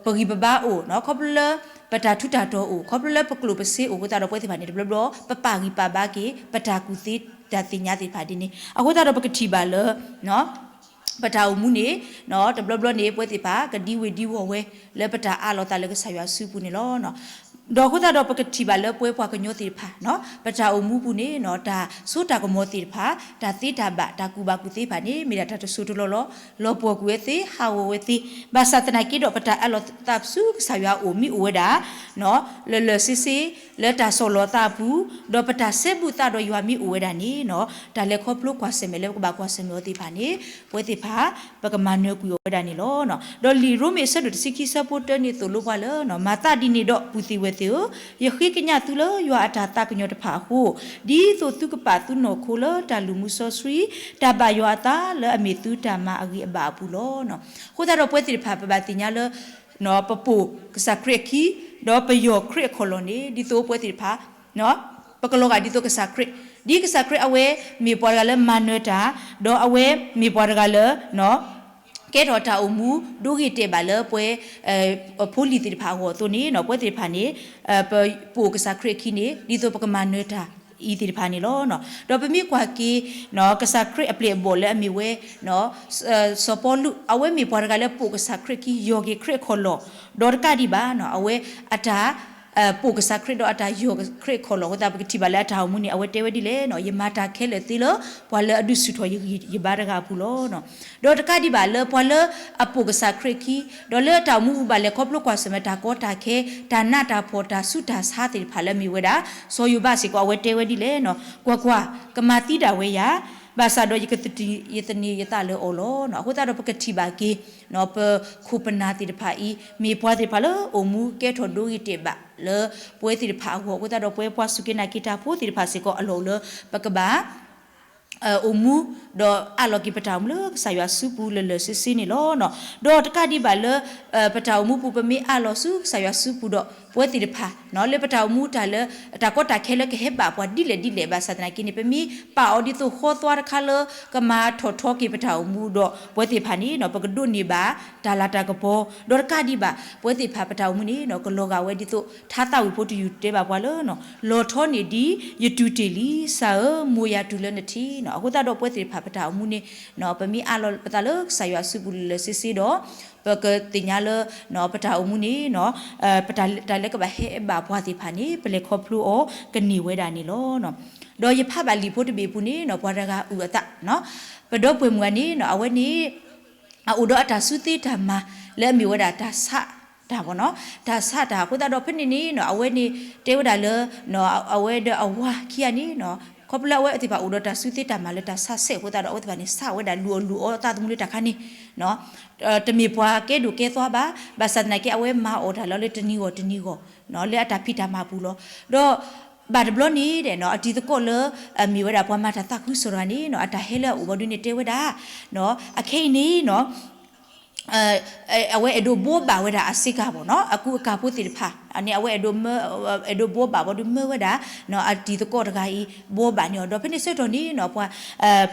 ပဂံၢ်ပဘါအိၣ်, ခီဖျိလၢ ပတၢ်ထူးတၢ်တီၤအိၣ်, ခီဖျိလၢပကျိၣ်ပစ့အိၣ်အဃိသတးဒီး ပဝဲသ့ၣ်တဖၣ်န့ၣ် တဘျီဘျီ ပပာ်ဂံၢ်ပာ်ဘါက့ၤ ပတၢ်ကူၣ်သ့တၢ်သ့ၣ်ညါသ့ၣ်တဖၣ်ဒ်န့ၣ် အဃိသတးဒီး ပကထံၣ်ဘၣ်လၢ ပတၢ်အိၣ်မူန့ၣ် တဘျီဘျီန့ၣ် ပဝဲသ့ၣ်တဖၣ် ကဒံဝ့ၤဒံဝီၤဝဲ လၢပတၢ်အၢၣ်လီၤသးလၢကစၢ်ယွၤအစုပူၤန့ၣ်လီၤ. ဒီးအဃိသတးဒီး ပကထံၣ်ဘၣ်လၢပဝဲပှၤကညီသ့ၣ်တဖၣ် ပတၢ်အိၣ်မူပူၤန့ၣ် တၢ်စိတၢ်ကမီၤသ့ၣ်တဖၣ် တၢ်သ့တၢ်ဘၣ် တၢ်ကူၣ်ဘၣ်ကူၣ်သ့တဖၣ်န့ၣ် မ့ၢ်ဒၣ်တၢ်တစိၢ်တလီၢ်လီၤ လီၤပှီၢ်ကွံာ်ဝဲသ့ ဟးဂီၤဝဲသ့, ဘၣ်ဆၣ်သနာ်က့ဒီး ပတၢ်အၢၣ်လီၤသးဆူကစၢ်ယွၤအအိၣ်မ့ၢ်အိၣ်ဝဲဒၣ် လၢာ်လၢာ်ဆ့ဆ့ လၢတၢ်ဆီၣ်လီၤသးအပူၤ, ဒီးပတၢ်စဲဘူးသးဒီးယွၤမ့ၢ်အိၣ်ဝဲဒၣ်န့ၣ် တၢ်လဲၤခီဖျိကွၢ်ဆၢၣ်မဲာ်လၢပကဘၣ်ကွၢ်ဆၢၣ်မဲာ်အီၤသ့ၣ်တဖၣ်န့ၣ် ပဝဲသ့ၣ်တဖၣ် ပကမၤနၢၤကွံာ်အီၤဝဲဒၣ်န့ၣ်လီၤ. ဒီးလံာ်ရိမ့ၤအဆၢဒိၣ်တဆံခံဆၢဖိတၢန့ၣ်သိၣ်လိပှၤလၢ မၤသးဒ်န့ၣ်ဒီးပုၢ်သ့ၣ်ဝဲၢ်သ့ၣ်ဧၢ, ယဃ့ကညးသုလၢယွၤအတၢ်သးကညီၤတဖၣ်အဃိ, ဒ်သိးသုကပာ်သုနီၢ်ခိလၢတၢ်လူၤမူစီဆှံ, တၢ်ဘၣ်ယွၤအသးလၢအမ့ၢ်သုတၢ်မၤအဂ့ၤအဘၣ်အပူၤလီၤ. အဃိသတးဒီးပဝဲသ့ၣ်တဖၣ် ပဘၣ်သ့ၣ်ညါလၢ ပပိာ်ကစၢ်ခရံာ်အခံ, ဒီးပယီၢ်ခရံာ်အခီၣ်လီၢ်န့ၣ် ဒ်သိးပဝဲသ့ၣ်တဖၣ် ပကလီၤဂာ်ဒ်သိးကစၢ်ခရံာ်, ဒ်ကစၢ်ခရံာ်အဝဲမ့ၢ်ပှၤတဂၤလၢမၤနၢၤတၢ်, ဒီးအဝဲမ့ၢ်ပှၤတဂၤလၢ ကဲထီၣ်တၢ်အိၣ်မူ ဒိဂ့ၤတဲာ်ဘၣ်လၢပဝဲ ဖိလံၤသ့ၣ်တဖၣ်အဂီၢ်အသိးန့ၣ် ပဝဲသ့ၣ်တဖၣ်န့ၣ် ပပိာ်ကစၢ်ခရံာ်အခံန့ၣ် ဒ်သိးပကမၤနၢၤတၢ်အံၤသ့ၣ်တဖၣ်န့ၣ်လီၤ. ဒီးပမ့ၢ်ကွၢ်က့ၤ ကစၢ်ခရံာ်အပျဲၢ်အဘီၣ်လၢအမ့ၢ်ဝဲ စီၤပီလူး အဝဲမ့ၢ်ပှၤတဂၤလၢပိာ်ကစၢ်ခရံာ်အခံ ယီၢ်က့ၤခရံာ်အခီၣ်လီၢ်, ဒီးတကးဒံးဘၣ် အဝဲအတၢ် ပိာ်ကစၢ်ခရံာ်ဒီးအတၢ်ယီၢ်ခရံာ်အခီၣ်လီၢ်အဃိသတး ပကထံၣ်ဘၣ်လၢအတၢ်အိၣ်မူန့ၣ် အဝဲတဲဝဲဒ်လဲၣ်, ယမၤတၢ်ခဲလၢာ်သ့လၢပှၤလၢအဒုးဆူၣ်ထီၣ်ယဂံၢ်ယဘါတဂၤအပူၤလီၤ. ဒီးတကးဒံးဘၣ်လၢပှၤလၢအပိာ်ကစၢ်ခရံာ်အခံ, ဒီးလၢတၢ်အိၣ်မူအပူၤဘၣ်လဲၤခီဖျိကွၢ်ဆၢၣ်မဲာ်တၢ်ကီတၢ်ခဲ, တၢ်နးတၢ်ဖှီၣ်တၢ်ဆူးတၢ်ဆါသ့ၣ်တဖၣ်လၢအမ့ၢ်ဝဲဒၣ် စီၤယိၤဘးစ့ၢ်ကီး အဝဲတဲဝဲဒ်လဲၣ်, ကွၢ်ကွၢ်, ကမၤသံဒၣ်ဝဲယၤ, ဘၣ်ဆၣ်ဒီးယကသန့ၤယသးလၢအီၤလီၤ. အဃိသတးဒီးပကထံၣ်ဘၣ်က့ၤ ပခိၣ်ပနၢ်သ့ၣ်တဖၣ်အံၤ မ့ၢ်ပှၤသ့ၣ်တဖၣ်လၢအိၣ်မူကဲထီၣ်ဒိဂ့ၤတဲာ်ဘၣ်လၢပဝဲသ့ၣ်တဖၣ်အဂီၢ်အဃိသတးဒီး ပဝဲပှၤစူၢ်က့ၤနာ်က့ၤတၢ်ဖိသ့ၣ်တဖၣ်စ့ၢ်ကီးအလီၢ်အိၣ်လၢ ပကဘၣ် အိၣ်မူ ဒီးအၢၣ်လီၤက့ၤပတၢ်အိၣ်မူလၢကစၢ်ယွၤစုပူၤလၢာ်လၢာ်ဆ့ဆ့န့ၣ်လီၤ. ဒီးတကးဒံးဘၣ်လၢ ပတၢ်အိၣ်မူပူၤ ပမ့ၢ်အၢၣ်လီၤဆူကစၢ်ယွၤစုပူၤဒီး ပဝဲသ့ၣ်တဖၣ် လၢပတၢ်အိၣ်မူတၢ်လၢ တၢ်ကီတၢ်ခဲလၢကဟဲဘၣ်ပှၤဒ်လဲၣ်ဒ်လဲၣ်ဘၣ်ဆၣ်သနာ်က့န့ၣ် ပမ့ၢ်ပာ်အီၤဒ်သိးဃီသွါတခါလၢ ကမၤထီၣ်ထီက့ၤပတၢ်အိၣ်မူဒီး ပဝဲသ့ၣ်တဖၣ်န့ၣ် ပကဒိးန့ၢ်ဘၣ်တၢ်လၤတၢ်ကပီၤ ဒီးတကးဒံးဘၣ် ပဝဲသ့ၣ်တဖၣ်ပတၢ်အိၣ်မူန့ၣ် ကလီၤဂာ်ဝဲဒ်သိး ထါသးဝံၣ်ဖိတယုၢ်တဲဘၣ်ပှၤလၢ လီၤထီန့ၢ်ဒံးယတူၢ်တ့ၢ်လံ စၢ်ဧၢ မိၢ်ယၤတူၢ်လၢနထံး အဃိသတးဒီး ပဝဲသ့ၣ်တဖၣ်ပတၢ်အိၣ်မူန့ၣ် ပမ့ၢ်အၢၣ်လီၤပသးလၢကစၢ်ယွၤစုပူၤလၢာ်လၢာ်ဆ့ဆ့ဒီး ပကသ့ၣ်ညါလၢ ပတၢ်အိၣ်မူန့ၣ် ပတၢ်လၢကဘၣ်ဟဲဘၣ်ပှၤသ့ၣ်တဖၣ်န့ၣ် ပလဲၤခီဖျိအီၤကန့ၢ်ဝဲဒၣ်န့ၣ်လီၤ. ဒီးယဖးဘၣ်လံာ်ဖိတဘ့ၣ်အပူၤန့ၣ် ပှၤတဂၤအုၣ်အသး ပဒီပုၢ်ဝဲၢ်မုၣ်ဂၤန့ၣ် အဝဲန့ၣ် အအိၣ်ဒီးအတၢ်စုသ့တၢ်မၤလၢအမ့ၢ်ဝဲဒၣ်တၢ်ဆးတၢ်ဘၣ်နီၤ, တၢ်ဆးတၢ်အဃိသတးဒီး ဖဲန့ၣ်န့ၣ် အဝဲန့ၣ် တဲဝဲဒၣ်လၢ အဝဲဒီးအဝၤခံဂၤန့ၣ် ခီဖျိလၢအဝဲသ့ၣ်တဖၣ်အိၣ်ဒီးတၢ်စုသ့တၢ်မၤလၢတၢ်ဆးဆဲးအဃိသတးဒီး အဝဲသ့ၣ်တဖၣ်န့ၣ် ဆးဝဲဒၣ်လူၤအီၣ်လူၤအီသးသမူလၢတၢ်ခါန့ၣ် တမ့ၢ်ပှၤကဲဒိၣ်ကဲသွါဘၣ်, ဘၣ်ဆၣ်သနာ်က့ အဝဲမၤအီၣ်တၢ်လီၤလၢတနံၤဂီၢ်တနံၤဂီၢ် လၢအတၢ်ဖံးတၢ်မၤပူၤလီၤ. ဒီးဘၣ်တဘျီန့ၣ်ဒီး အတံၤသကိးလၢ အမ့ၢ်ဝဲဒၣ်ပှၤမၤတၢ်သးခုကစီၣ်တဂၤန့ၣ် အတၢ်ဟဲလၢအအိၣ်ဘီဒုန့ၣ်တဲဝဲဒၣ် အခဲအံၤန့ၣ် အဝဲအဲၣ်ဒိးဘှီဘၣ်ဝဲဒၣ်အစ့ကၤဘၣ်နီၤ, အကူအကၤဖိသ့ၣ်တဖၣ်န့ၣ် အဝဲအဲၣ်ဒိး အဲၣ်ဒိးဘှီဘၣ်ဘီဒုမၢဝဲဒၣ် အတံၤသကိးတဂၤအံၤ ဘှီဘၣ်န့ၢ်အီၤ, ဒီးဖဲန့ၣ်ဆၢကတီၢ်န့ၣ် ပှၤ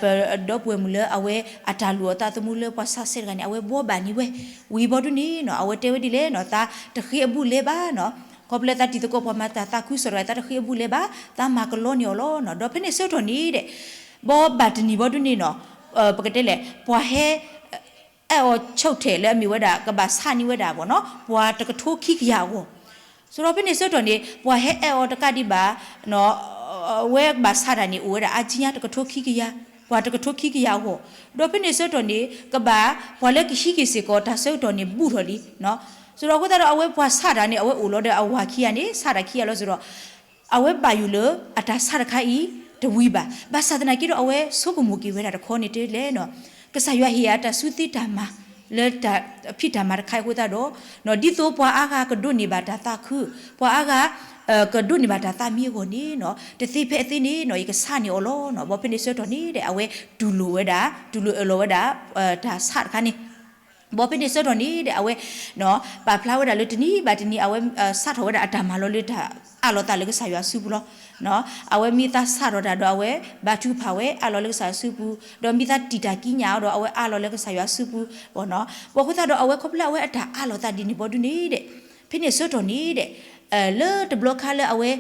ပဒီပုၢ်ဝဲၢ်မုၣ်လၢအဝဲအတၢ်လူၤအီၣ်သးသမူလၢပှၤဆးဆဲးတဂၤန့ၣ် အဝဲဘှီဘၣ်န့ၢ်ဝဲ ဝံၤဘီဒုန့ၣ် အဝဲတဲဝဲဒ်လဲၣ်နီၤ, သးတဃ့အဘူးလဲၤဘၣ်နီၤ, ခီဖျိလၢသးတံၤသကိးပှၤမၤတၢ်သးခုကစီၣ်တဂၤ သးတဃ့အဘူးလဲၤဘၣ်, သးမၤကလီန့ၢ်အီၤလီၤနီၤ, ဒီးဖဲန့ၣ်ဆၢကတီၢ်န့ၣ်ဒီး ဘီဘၣ်တနံၤဘီဒုန့ၣ်နီၤ, ပကတဲလဲၣ် ပှၤဟဲ အဲၣ်အီၤဆိကတၢၢ်လၢအမ့ၢ်ဝဲဒၣ် ကဘၣ်ဆးန့ၢ်ဝဲဒၣ်ဘၣ်နီၤ ပှၤတကထိခံကယၤအဂီၢ်, ဆိုတော့ဖဲန့ၣ်ဆၢကတီၢ်န့ၣ် ပှၤဟဲအဲၣ်အီၤတကးဒံးဘၣ် အဝဲကဘၣ်ဆးတၢ်န့ၣ် အိၣ်ဝဲဒၣ်အါကံညါတကထိခံကယၤ, ပှၤတကထိခံကယၤအဂီၢ်, ဒီးဖဲန့ၣ်ဆၢကတီၢ်န့ၣ် ကဘၣ် ပှၤလၢကဟံးက့ၤစ့ၢ်ကီးတၢ်ဆၢကတီၢ်န့ၣ် ဘူးထီၣ်လံ, ဆိုတော့အဃိသတးဒီး အဝဲပှၤဆးတၢ်န့ၣ် အဝဲအိၣ်လီၤဒီးအဝၤခံဂၤန့ၣ် ဆးတၢ်ခံဂၤလီၤ ဆိုတော့ အဝဲဘၣ်ယိၣ်လၢအတၢ်ဆးတခါအံၤ တဝံၤဘၣ်, ဘၣ်ဆၣ်သနာ်က့ဒီး အဝဲဆိကမိၣ်က့ၤဝဲဒၣ်တခီန့ၣ်တဲလဲၣ်နီၤ, ကစၢ်ယွၤဟ့ၣ်အတၢ်စုသ့တၢ်မၤ လၢတၢ်ဖံးတၢ်မၤတခါအံၤအဃိသတးဒီး, ဒ်သိးပှၤအါဂၤကဒိးန့ၢ်ဘၣ်တၢ်သးခု, ပှၤအါဂၤ ကဒိးန့ၢ်ဘၣ်တၢ်သးမံအဂီၢ်န့ၣ်နီၤ, တသ့ဖဲအသ့န့ၣ်နီၤ ယကဆးန့ၢ်အီၤလီၤနီၤ. ဘီဖဲန့ၣ်ဆၢကတီၢ်န့ၣ်ဒီး အဝဲတူၢ်လိာ်ဝဲဒၣ်, တူၢ်လိာ်အၢၣ်လီၤဝဲဒၣ် တၢ်ဆးတခါန့ၣ် ဘီဖဲန့ၣ်ဆၢကတီၢ်န့ၣ်ဒီး အဝဲ ပာ်ဖျါဝဲဒၣ်လၢတနံၤဘၣ်တနံၤ အဝဲစးထီၣ်ဝဲဒၣ်အတၢ်မၤလီၤလၢတၢ်အးလီၤသးလၢကစၢ်ယွၤစုပူၤလီၤ. အဝဲမ့ၢ်သးစးထီၣ်တၢ်ဒီး အဝဲဘါထုကဖၣ်ဝဲ အးလီၤလၢကစၢ်ယွၤစုပူၤ, ဒီးမ့ၢ်သးတံာ်တၢ်ကံးညာ်အီၤဒီး အဝဲအးလီၤလၢကစၢ်ယွၤစုပူၤ ဘၣ်နီၤ. ဘၣ်အဃိသတးဒီး အဝဲခီဖျိလၢအဝဲအတၢ်အးလီၤသးဒ်န့ၣ်ဘီဒုန့ၣ်ဒီး ဖဲန့ၣ်ဆၢကတီၢ်န့ၣ်ဒီး လၢတဘျီခါလၢအဝဲ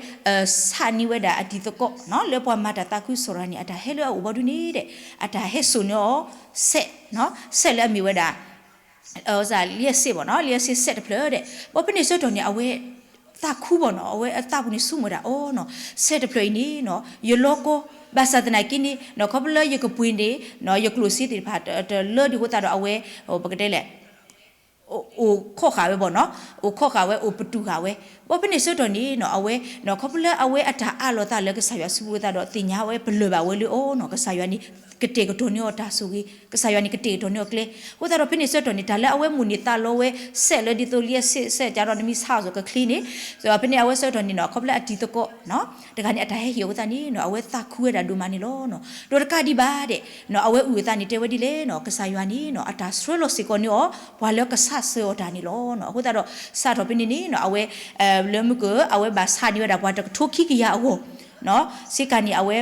ဆးန့ၢ်ဝဲဒၣ်အတံၤသကိးနီၤ လၢပှၤမၤတၢ်သးခုစီၤရၤန့ၣ် အတၢ်ဟဲလၢအအိၣ်ဘီဒုန့ၣ်ဒီး အတၢ်ဟဲစိာ်န့ၢ်အီၤ စဲး, စဲးလၢအမ့ၢ်ဝဲဒၣ် လံအစ့ဘၣ်နီၤ, လံအစ့စဲးတဖျၢၣ်ဒီး ဘီဖဲန့ၣ်ဆၢကတီၢ်န့ၣ် အဝဲသးခုဘၣ်နီၤ, အဝဲအသးပူၤန့ၣ်ဆိကမိၣ်ဝဲဒၣ်အီၤနီၤ, စဲးတဖျၢၣ်အံၤန့ၣ်နီၤ ယလီၤကီ, ဘၣ်ဆၣ်သနာ်က့န့ၣ်နီၤ ခီဖျိလၢယကပှ့ၤန့ၣ်နီၤ ယကျိၣ်စ့သ့ၣ်တဖၣ်တလၢဒံးအဃိသတးဒီး အဝဲ ပကတဲလဲၣ် အိၣ်ခိးဃာ်ဝဲဘၣ်နီၤ, အိၣ်ခိးဃာ်ဝဲ အိၣ်ပတုာ်ဃာ်ဝဲ, ဘီဖဲန့ၣ်ဆၢကတီၢ်န့ၣ်နီၤ အဝဲ ခီဖျိလၢအဝဲအတၢ်အးလီၤသးလၢကစၢ်ယွၤစုပူၤအဃိသတးဒီး သ့ၣ်ညါဝဲပလၢၢ်ဘၣ်ဝဲလၢအီၤနီၤ ကစၢ်ယွၤန့ၣ် ကတဲာ်ကတီၤန့ၢ်အီၤတၢ်ဆိၣ်ဂ့ၤ, ကစၢ်ယွၤန့ၣ် ကတဲာ်ကတီၤန့ၢ်အီၤကျဲ, အဃိသတးဒီးဖဲန့ၣ်ဆၢကတီၢ်န့ၣ် တၢ်လၢအဝဲမိၣ်န့ၢ်သးလီဝဲ စဲးလၢဒ်သိးလံအစ့စဲးကဒီး နမ့ၢ်ဆါအီၤစီၤကချ့န့ၣ်, ဖဲန့ၣ်အဝဲဆၢကတီၢ်န့ၣ်နီၤ ခီဖျိလၢအတံၤသကိး တဂၤန့ၣ် အတၢ်ဟဲဟ့ၣ်အီၤအဃိသတးန့ၣ်နီၤ အဝဲသးခုဝဲဒၣ်ဒိၣ်မးန့ၣ်လီၤ. ဒီးတကးဒံးဘၣ်ဒီး အဝဲအုၣ်အသးန့ၣ်တဲဝဲဒ်လဲၣ်နီၤ ကစၢ်ယွၤန့ၣ်နီၤ အတၢ်ဆှၢလီၤစ့ၢ်ကီးန့ၢ်အီၤ ပှၤလၢကစးဆှၢအီၤတၢ်န့ၣ်လီၤ. အဃိသတးဒီး စးထီၣ်ဖဲန့ၣ်န့ၣ်နီၤ အဝဲ လၢမုၢ်က အဝဲဘၣ်ဆးန့ၢ်ဝဲဒၣ်ပှၤတကထိခံကယၤအဂီၢ် စ့ၢ်ကီးန့ၣ် အဝဲ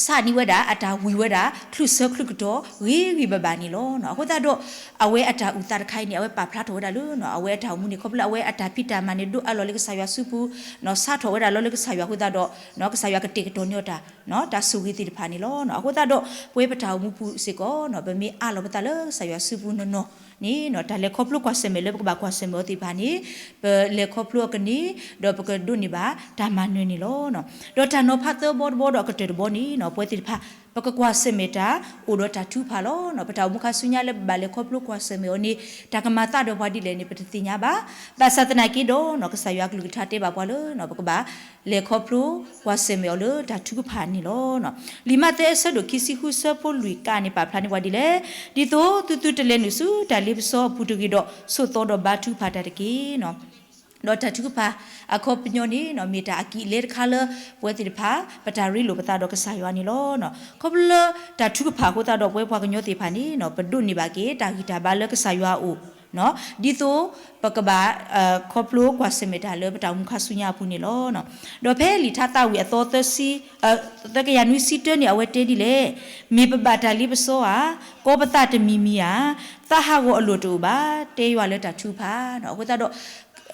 ဆးန့ၢ်ဝဲဒၣ် အတၢ်ဝံၤဝဲဒၣ် ချုးဆၢချုးကတီၢ် ဂ့ၤဂ့ၤဘၣ်ဘၣ်န့ၣ်လီၤ. အဃိသတးဒီး အဝဲအတၢ်အုၣ်သးတခါအံၤန့ၣ် အဝဲပာ်ဖျါထီၣ်ဝဲဒၣ်လၢ အဝဲအတၢ်အိၣ်မူန့ၣ် ခီဖျိလၢအဝဲအတၢ်ဖံးတၢ်မၤန့ၣ် ဒိၣ်အးလီၤလၢကစၢ်ယွၤစုပူၤ စးထီၣ်ဝဲဒၣ်လီၤလၢကစၢ်ယွၤအဃိသတးဒီး ကစၢ်ယွၤကတဲာ်ကတီၤန့ၢ်အီၤတၢ် တၢ်ဆိၣ်ဂ့ၤသ့ၣ်တဖၣ်န့ၣ်လီၤ. အဃိသတးဒီး ပဝဲပတၢ်အိၣ်မူပူၤစ့ၢ်ကီး ပမ့ၢ်အးလီၤပသးလၢကစၢ်ယွၤစုပူၤနီၢ်နီၢ်န့ၣ် တၢ်လဲၤခီဖျိကွၢ်ဆၢၣ်မဲာ်လၢပကဘၣ်ကွၢ်ဆၢၣ်မဲာ်အီၤသ့ၣ်တဖၣ်န့ၣ် ပလဲၤခီဖျိအီၤကန့ၢ် ဒီးပကဒိးန့ၢ်ဘၣ်တၢ်မၤနၢၤန့ၣ်လီၤ. ဒီးတၢ်နီၤဖးသၢဘီတဘီဒီးအကတၢၢ်တဘီန့ၣ် ပဝဲသ့ၣ်တဖၣ် ပကကွၢ်ဆၢၣ်မဲာ်တၢ်အိၣ်ဒီးတၢ်ထုကဖၣ်လီၤ. ပတၢ်အိၣ်မူခါဆူညါလၢပဘၣ်လဲၤခီဖျိကွၢ်ဆၢၣ်မဲာ်အီၤန့ၣ် တၢ်ကမၤသးဒီးပှၤဒ်လဲၣ်န့ၣ် ပတသ့ၣ်ညါဘၣ်. ဘၣ်ဆၣ်သနာ်က့ဒီး ကစၢ်ယွၤအကလုၢ်ကထါတဲဘၣ်ပှၤလၢ ပကဘၣ်လဲၤခီဖျိကွၢ်ဆၢၣ်မဲာ်အီၤလၢတၢ်ထုကဖၣ်န့ၣ်လီၤ. လံာ်မးသဲအဆၢဒိၣ်ခံဆံဃုဆၢဖိလွံၢ်ကါန့ၣ် ပာ်ဖျါန့ၢ်ပှၤဒ်လဲၣ်, ဒ်သိးသုသုတလဲၤနုာ်ဆူတၢ်လ့ပစီအပူၤတဂ့ၤဒီး ဆိးသီဒီးဘါထုကဖၣ်တၢ်တက့ၢ်. ဒီးတၢ်ထုကဖၣ်အခီပညီန့ၣ် မ့ၢ်တၢ်အကံၣ်အလဲတခါလၢ ပဝဲသ့ၣ်တဖၣ် ပတၢ်ရ့လိာ်ပသးဒီးကစၢ်ယွၤန့ၣ်လီၤ. ခီဖျိလၢတၢ်ထုကဖၣ်အဃိသတးဒီး ပဝဲပှၤကညီသ့ၣ်တဖၣ်န့ၣ် ပဒိးန့ၢ်ဘၣ်က့ၤ တၢ်ဂံၢ်တၢ်ဘါလၢကစၢ်ယွၤအအိၣ် ဒ်သိးပကဘၣ် ခီဖျိကွၢ်ဆၢၣ်မဲာ်တၢ်လၢပတၢ်အိၣ်မူခါဆူညါအပူၤန့ၣ်လီၤ. ဒီးဖဲလံာ်ထါသးဝံၣ်အသီ သၢကယၤနွံဆံတၢန့ၣ် အဝဲတဲဒ်လဲၣ်, မ့ၢ်ပဘၣ်တၢ်လ့ပစီဧါ, ကီပသးတမံၤမံၤဧါ, သးဟးဂီၤအလိၤတအိၣ်ဘၣ်, တဲယွၤလၢတၢ်ထုကဖၣ်. အဃိသတးဒီး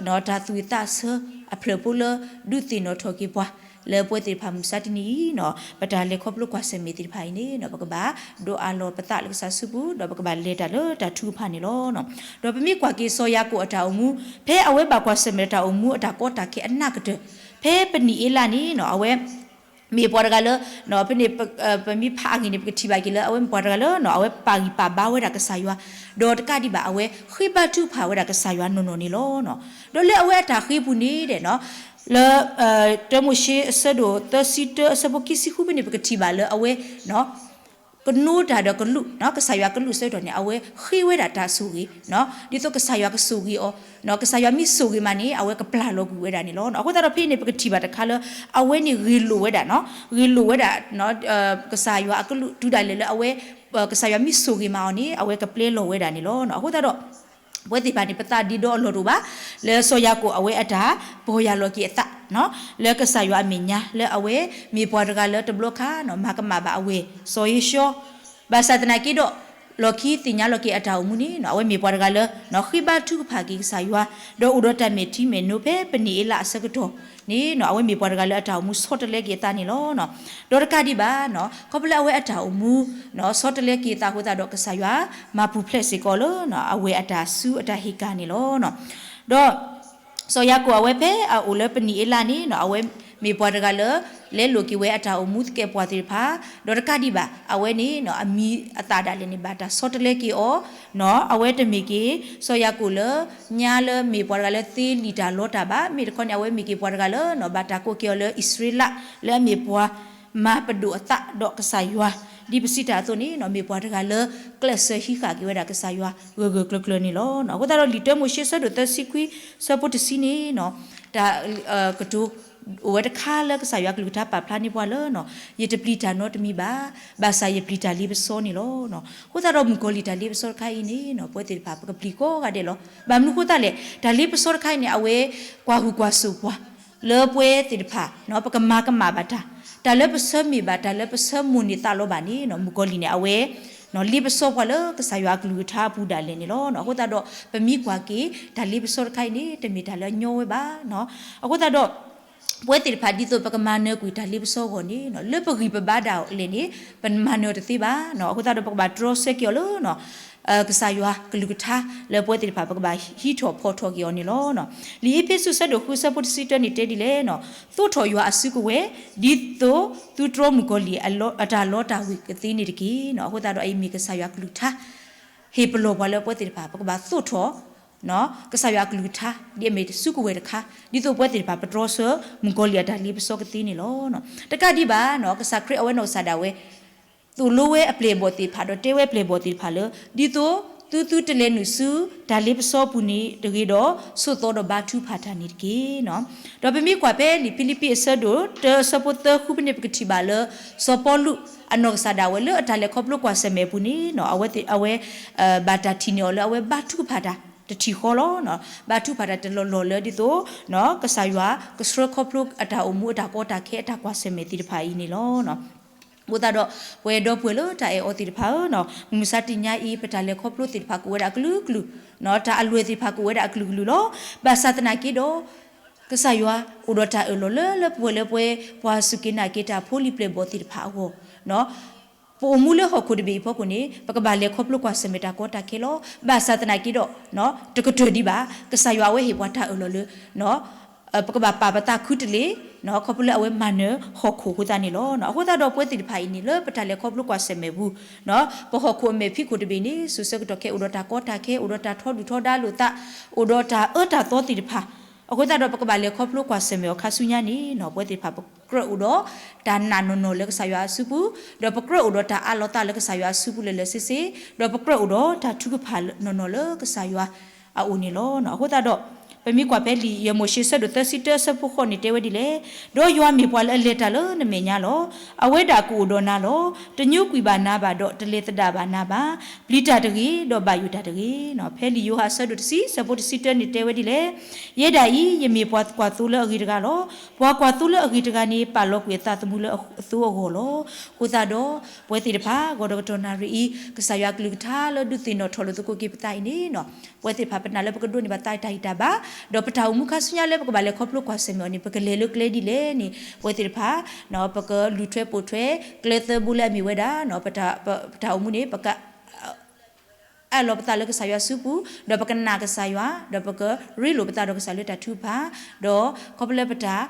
တၢ်သူၣ်ဝံၣ်သးဆၢအဖျၢၣ်ဖိလၢ ဒုးသ့ၣ်နီၣ်ထီၣ်က့ၤပှၤ လၢပဝဲသ့ၣ်တဖၣ်မုၢ်မဆါတနံၤအံၤ ပတၢ်လဲၤခီဖျိကွၢ်ဆၢၣ်မဲာ်သ့ၣ်တဖၣ်အံၤန့ၣ် ပကဘၣ်ဒိးအးလီၤပသးလၢကစၢ်စုပူၤ ဒီးပကဘၣ်လဲၤတၢ်လၢတၢ်ထုကဖၣ်န့ၣ်လီၤ. ဒီးပမ့ၢ်ကွၢ်က့ၤစီၤယၤကိာ်အတၢ်အိၣ်မူ ဖဲအဝဲဘၣ်ကွၢ်ဆၢၣ်မဲာ်တၢ်အိၣ်မူအတၢ်ကီတၢ်ခဲအနးကတၢၢ် ဖဲပနံၣ်အ့လးန့ၣ် အဝဲ မ့ၢ်ပှၤတဂၤလၢ ဖဲန့ၣ် ပမ့ၢ်ဖးအဂ့ၢ်န့ၣ် ပကထံၣ်ဘၣ်က့ၤလၢ အဝဲမ့ၢ်ပှၤတဂၤလၢ အဝဲပာ်ဂံၢ်ပာ်ဘါဝဲဒၣ်ကစၢ်ယွၤ ဒီးတကးဒံးဘၣ် အဝဲဃ့ဘါထုကဖၣ်ဝဲဒၣ်ကစၢ်ယွၤနီၢ်နီၢ်န့ၣ်လီၤ. ဒီးလၢအဝဲအတၢ်ဃ့ပူၤန့ၣ်ဒီး လၢ တၢမိၤၡ့အဆၢဒိၣ်သၢဆံတၢ အဆၢဖိခံဆံဃုဖဲန့ၣ် ပကထံၣ်ဘၣ်လၢအဝဲ ကနိတၢ်ဒီးကလူး ကစၢ်ယွၤကလူးအဆၢကတီၢ်န့ၣ် အဝဲဃ့ဝဲဒၣ်တၢ်ဆိၣ်ဂ့ၤ ဒ်သိးကစၢ်ယွၤကဆိၣ်ဂ့ၤအီၤ ကစၢ်ယွၤမ့ၢ်ဆိၣ်ဂ့ၤမးန့ၣ် အဝဲကပျၢ်လီၤကွံာ်ဝဲဒၣ်န့ၣ်လီၤ. အဃိသတးဒီးဖဲန့ၣ် ပကထံၣ်ဘၣ်တခါလၢ အဝဲန့ၣ်ဂ့ၢ်လိာ်ဝဲဒၣ် ဂ့ၢ်လိာ်ဝဲဒၣ် ကစၢ်ယွၤအကလူးတုၤဒၣ်လဲာ်လၢအဝဲ ကစၢ်ယွၤမ့ၢ်ဆိၣ်ဂ့ၤမးအီၤန့ၣ် အဝဲကပျဲလီၤဝဲဒၣ်န့ၣ်လီၤ. အဃိသတးဒီး ပဝဲသ့ၣ်တဖၣ်န့ၣ် ပသးဒ့ဒီအလီၢ်တအိၣ်ဘၣ် လၢစီၤယၤကိာ်အဝဲအတၢ်ပီၢ်ယၢ်လီၤက့ၤအသး လၢကစၢ်ယွၤအမဲာ်ညါ လၢအဝဲမ့ၢ်ပှၤတဂၤလၢတဘျီခါ မၤကမၣ်ဘၣ်အဝဲၢ် စီၤဧ့ၡီၤ ဘၣ်ဆၣ်သနာ်က့ဒီး လီၢ်ခံသ့ၣ်ညါလီၤက့ၤအတၢ်အိၣ်မူန့ၣ် အဝဲမ့ၢ်ပှၤတဂၤလၢ ဃ့ဘါထုကဖၣ်က့ၤကစၢ်ယွၤ ဒီးအိၣ်ဒီးတၢ်မဲာ်ထံမဲာ်နိဖဲပနံၣ်အ့လးအဆၢကတီၢ်န့ၣ် အဝဲမ့ၢ်ပှၤတဂၤလၢအတၢ်အိၣ်မူဆီတလဲက့ၤအသးန့ၣ်လီၤ. ဒီးတကးဒံးဘၣ် ခီဖျိလၢအဝဲအတၢ်အိၣ်မူ ဆီတလဲက့ၤအသးအဃိသတးဒီး ကစၢ်ယွၤမၤပူၤဖျဲးစ့ၢ်ကီးလၢ အဝဲၢ်အတၢ်စုအတၢ်ဟ့ၣ်ကၣ်န့ၣ်လီၤ. ဒီး စီၤယၤကိာ်အဝဲဖဲအအိၣ်လၢပနံၣ်အ့လးန့ၣ် အဝဲမ့ၢ်ပှၤတဂၤလၢ လဲလိာ်က့ၤဝဲအတၢ်အိၣ်မူသကဲးပဝးသ့ၣ်တဖၣ် ဒီးတကးဒံးဘၣ် အဝဲန့ၣ် အမံၤအသၣ်ဒၣ်လဲာ်န့ၣ် ဘၣ်တၢ်ဆီတလဲက့ၤအီၤ အဝဲတမ့ၢ်က့ၤ စီၤယၤကိာ်လၢ ညါလၢမ့ၢ်ပှၤတဂၤလၢသ့လံာ်တၢ်လီတၢ်ဘၣ် မ့ၢ်တခီန့ၣ် အဝဲမ့ၢ်က့ၤပှၤတဂၤလၢ ဘၣ်တၢ်ကိးက့ၤအီၤလၢအံၣ်စရ့လး လၢအမ့ၢ်ပှၤမၤပဒိၣ်အသးဒီးကစၢ်ယွၤ ဒ်ပစံးတၢ်အသိးန့ၣ် မ့ၢ်ပှၤတဂၤလၢ ကျဲးစၢးဟံးဃာ်က့ၤဝဲဒၣ်ကစၢ်ယွၤဂၢၢ်ဂၢၢ်ကျၢၤကျၢၤန့ၣ်လီၤ. အဃိသတးဒီး လံာ်တၢမိၤၡ့ဆၢဒိၣ်သၢဆံခွံ ဆၢဖိတဆံန့ၣ် တၢ် ကတိၤ အိၣ်ဝဲတခါလၢကစၢ်ယွၤကလုၢ်ကထါပာ်ဖျါန့ၢ်ပှၤလၢ ယတပျံၤတၢ်နီတမံၤဘၣ်, ဘၣ်ဆၣ်ယပျံၤတၢ်လ့ပစီန့ၣ်လီၤ. အဃိသတးဒီး မုၣ်ကီၤလံၢ်တၢ်လ့ပစီတခါအံၤန့ၣ် ပဝဲသ့ၣ်တဖၣ် ပကပျံၤကိးဂၤဒဲးလီၤ. ဘၣ်မနုၤအဃိသတးလဲၣ်, တၢ်လ့ပစီတခါအံၤန့ၣ် အဝဲကွၢ်ဟုၣ်ကွၢ်စိာ်ပှၤ လၢပဝဲသ့ၣ်တဖၣ် ပကမၤကမၣ်ဘၣ်တၢ်, တၢ်လၢပဆၢမ့ၢ်ဘၣ်, တၢ်လၢပဆၢမိၣ်န့ၢ်သးလီဘၣ်န့ၣ် မုၣ်ကီၤလံၢ်န့ၣ် အဝဲ လ့ပစီပှၤလၢကစၢ်ယွၤအကလုၢ်ကထါအပူၤဒၣ်လဲာ်န့ၣ်လီၤ. အဃိသတးဒီး ပမ့ၢ်ကွၢ်က့ၤ တၢ်လ့ပစီတခါအံၤန့ၣ် တမ့ၢ်တၢ်လၢအညီဝဲဘၣ်. အဃိသတးဒီး ပဝဲသ့ၣ်တဖၣ် ဒ်သိးပကမၤနၢၤကွံာ်တၢ်လ့ပစီအဂီၢ်န့ၣ် လၢပဂံၢ်ပဘါဒၣ်လဲာ်န့ၣ် ပမၤနၢၤတသ့ဘၣ်. အဃိသတးဒီး ပကဘၣ်တြီဆၢက့ၤအီၤလၢ ကစၢ်ယွၤကလုၢ်ကထါ လၢပဝဲသ့ၣ်တဖၣ် ပကဘၣ်ဟံးထီၣ်ဖီၣ်ထီၣ်က့ၤအီၤန့ၣ်လီၤ. လံာ်အ့းဖ့းစူး ဆၢဒိၣ်ဃု ဆၢဖိတဆံတၢန့ၣ်တဲဒ်လဲၣ်, သိးထီၣ်ယွၤအစုကဝဲၤ, ဒ်သိးသုတြီမုၣ်ကီၤလံၢ် အတၢ်လီတၢ်ဝ့ၤကသ့န့ၣ်တက့ၢ်. အဃိသတးဒီး အအံၤမ့ၢ်ကစၢ်ယွၤကလုၢ်ကထါ ဟ့ၣ်ပလီၢ်ပှၤလၢပဝဲသ့ၣ်တဖၣ် ပကဘၣ်သိးထီၣ် ကစၢ်ယွၤအကလုၢ်ကထါ ဒ်အမ့ၢ်စုကဝဲၤတခါ, ဒ်သိးပဝဲသ့ၣ်တဖၣ် ပတြီဆၢမုၣ်ကီၤလံၢ်အတၢ်လ့ပစီကသ့န့ၣ်လီၤ. တကးဒံးဘၣ် ကစၢ်ခရံာ်အဝဲနီၢ်ကစၢ်ဒၣ်ဝဲ သိၣ်လိဝဲအပျဲၢ်အဘီၣ်သ့ၣ်တဖၣ် ဒီးတဲဝဲအပျဲၢ်အဘီၣ်သ့ၣ်တဖၣ်လၢ ဒ်သိးသုသုတလဲၤနုာ်ဆူ တၢ်လ့ပစီပူၤန့ၣ်တဂ့ၤဒီး ဆိးသီဒီးဘါထုကဖၣ်တၢ်န့ၣ်တက့ၢ်. ဒီးပမ့ၢ်ကွၢ်ဖဲလံာ်ဖံလံးပံးအဆၢဒိၣ်တၢ အဆၢဖိသၢဃုဖဲန့ၣ် ပကထံၣ်ဘၣ်လၢ စီၤပီလူး အနီၢ်ကစၢ်ဒၣ်ဝဲလၢအတၢ်လဲၤခီဖျိကွၢ်ဆၢၣ်မဲာ်အပူၤန့ၣ် အဝဲ အဝဲ ဘၣ်တၢ်ထံၣ်န့ၢ်အီၤလၢအဝဲဘါထုကဖၣ်တၢ်တထံၣ်ဃီလီၤ. ဘါထုကဖၣ်တၢ်တလီၢ်လီၢ်လၢဒ်သိး ကစၢ်ယွၤကဆှၢခီဖျိအတၢ်အိၣ်မူအတၢ်ကီတၢ်ခဲအတၢ်ကွၢ်ဆၢၣ်မဲာ်သ့ၣ်တဖၣ်အံၤန့ၣ်လီၤ. အဃိသတးဒီး ပဝဲဒီပုၢ်ဝဲၢ်လၢတၢ်အဲၣ်အီၤသ့ၣ်တဖၣ်ဧၢ, မုၢ်မဆါတနံၤညါအံၤ ပတၢ်လဲၤခီဖျိသ့ၣ်တဖၣ်ကအိၣ်ဝဲဒၣ်အကလုာ်ကလုာ်, တၢ်အလွဲၢ်သ့ၣ်တဖၣ်ကအိၣ်ဝဲဒၣ်အကလုာ်ကလုာ်လီၤ. ဘၣ်ဆၣ်သနာ်က့ဒီး ကစၢ်ယွၤအိၣ်ဒီးတၢ်အၢၣ်လီၤလၢလၢပှဲၤပှဲၤလၢပဝဲ ပှၤစူၢ်က့ၤနာ်က့ၤတၢ်ဖိလံၤပျဲၢ်ဘီၣ်သ့ၣ်တဖၣ်အဂီၢ်, ပအိၣ်မူလၢဟီၣ်ခိၣ်တဘ့ၣ်အံၤအဖီခိၣ်န့ၣ် ပကဘၣ်လဲၤခီဖျိကွၢ်ဆၢၣ်မဲာ်တၢ်ကီတၢ်ခဲလီၤ. ဘၣ်ဆၣ်သနာ်က့ဒီး တကတၢၢ်ဒံးဘၣ် ကစၢ်ယွၤအဝဲဟ့ၣ်ပှၤတၢ်အၢၣ်လီၤလၢ ပကဘၣ်ပာ်ပသးခုတလ့ၢ် ခီဖျိလၢအဝဲမၤနၢၤဟီၣ်ခိၣ်အဃိသတးန့ၣ်လီၤ. အဃိသတးဒီးပဝဲသ့ၣ်တဖၣ်အံၤန့ၣ် လၢပတၢ်လဲၤခီဖျိကွၢ်ဆၢၣ်မဲာ်ပူၤ, ပဟီၣ်ခိၣ်အမဲာ်ဖံးခိၣ်တဘ့ၣ်န့ၣ် စိၤဆၢကတီၢ်ခဲအံၤ အိၣ်ဒီးတၢ်ကီတၢ်ခဲ အိၣ်ဒီးတၢ်ထီဒုၣ်ထီဒါလိာ်သး, အိၣ်ဒီးတၢ်အၢတၢ်သီသ့ၣ်တဖၣ်, အဃိသတးဒီးပကဘၣ်လဲၤခီဖျိကွၢ်ဆၢၣ်မဲာ်အီၤခါဆူညါန့ၣ် ပဝဲသ့ၣ်တဖၣ်ပကြၢးအိၣ်ဒီးတၢ်နာ်နီၢ်နီၢ်လၢကစၢ်ယွၤအစုပူၤ, ဒီးပကြၢးအိၣ်ဒီးတၢ်အးလီၤသးလၢကစၢ်ယွၤအစုပူၤလၢာ်လၢာ်ဆ့ဆ့, ဒီးပကြၢးအိၣ်ဒီးတၢ်ထုကဖၣ်နီၢ်နီၢ်လၢကစၢ်ယွၤအအိၣ်န့ၣ်လီၤ. အဃိသတးဒီး ပမ့ၢ်ကွၢ်ဖဲလံာ်ယဲၢ်မိၤၡ့ဆၢဒိၣ်သၢဆံတၢ ဆၢဖိဃိးန့ၣ်တဲဝဲဒ်လဲၣ်, ဒီးယွၤမ့ၢ်ပှၤလၢအလဲၤတၢ်လၢနမဲာ်ညါလီၤ. အဝဲဒၣ်ကအိၣ်ဒီးနၤလီၤ. တညိကွံာ်ဘၣ်နၤဘၣ်ဒီး တလဲၤသဒၣ်ဘၣ်နၤဘၣ်. ပျံၤတၢ်တဂ့ၤ, ဒီးဘၣ်ယိၣ်တၢ်တဂ့ၤ. ဖဲလံာ်ယိၤဟၣ်အဆၢဒိၣ်တဆံ ဆၢဖိတဆံတၢန့ၣ်တဲဝဲဒ်လဲၣ်, ယဲဒၣ်အံၤ ယမ့ၢ်ပှၤကွၢ်သိလၢအဂ့ၤတဂၤလီၤ. ပှၤကွၢ်သိလၢအဂ့ၤတဂၤန့ၣ် ပာ်လီၤကွံာ်အသးသမူလၢအသိအဂီၢ်လီၤ. အဃိသတးဒီး ပဝဲသ့ၣ်တဖၣ် ဂီၤဒီးကတီၢ်နၣ်ရံၣ်အံၤ ကစၢ်ယွၤအကလုၢ်ကထါလၢဒုးသ့ၣ်နီၣ်ထီၣ်လိာ်သကိးက့ၤပသးအံၤန့ၣ် ပဝဲသ့ၣ်တဖၣ်ပနာ်လၢပကဒိးန့ၢ်ဘၣ်သးတၢ်ဂံၢ်တၢ်ဘါ, ဒီးပတၢ်အိၣ်မူခါဆူညါလၢပကဘၣ်လဲၤခီဖျိကွၢ်ဆၢၣ်မဲာ်အီၤန့ၣ် ပကလဲၤလၢကျဲဒ်လဲၣ်န့ၣ် ပဝဲသ့ၣ်တဖၣ် ပကလူၤထွဲပိာ်ထွဲ ကျဲသၢဘိလၢအမ့ၢ်ဝဲဒၣ် ပတၢ်အိၣ်မူန့ၣ် ပက အးလီၤပသးလၢကစၢ်ယွၤစုပူၤ, ဒီးပကနာ်ကစၢ်ယွၤ, ဒီးပကရ့လိာ်ပသးဒီးကစၢ်လၢတၢ်ထုကဖၣ်, ဒီးခီဖျိလၢပတၢ်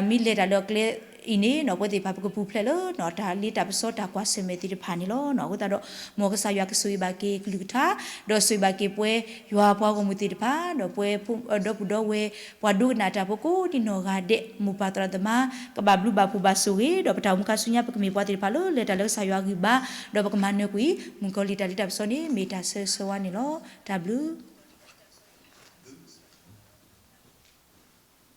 မ့ၢ်လဲၤတၢ်လၢအကျဲအံၤန့ၣ် ပဝဲသ့ၣ်တဖၣ်ပကပူၤဖျဲးလၢ တၢ်လ့တၢ်ပစီတၢ်ကွၢ်ဆၢၣ်မဲာ်သ့ၣ်တဖၣ်န့ၣ်လီၤ. အဃိသတးဒီး မ်ကစၢ်ယွၤကဆိၣ်ဂ့ၤဘၣ်က့ၤကလုၢ်ကထါ, ဒီးဆိၣ်ဂ့ၤဘၣ်က့ၤပဝဲယွၤပှၤဂီၢ်မုၢ်သ့ၣ်တဖၣ်, ဒီးပဝဲဒီပုၢ်ဒီဝဲၢ် ပှၤဒိကနၣ်တၢ်ဖိကိးဒံနီၢ်ဂၤဒဲး မိၢ်ပၢ်သရၣ်သမါ ကဘၣ်ဘျုးဘၣ်ဖှိၣ်ဘၣ်ဆိၣ်ဂ့ၤ, ဒီးပတၢ်အိၣ်မူခါဆူညါ ပကမ့ၢ်ပှၤသ့ၣ်တဖၣ်လၢလဲၤတၢ်လၢကစၢ်ယွၤဂံၢ်ဘါ, ဒီးပကမၤနၢၤကွံာ် မုၣ်ကီၤလံၢ်တၢ်လ့တၢ်ပစီန့ၣ် မ့ၢ်တၢ်ဆၢဂ့ၤဆၢဝါန့ၣ်လီၤ. တၢ်ဘျုး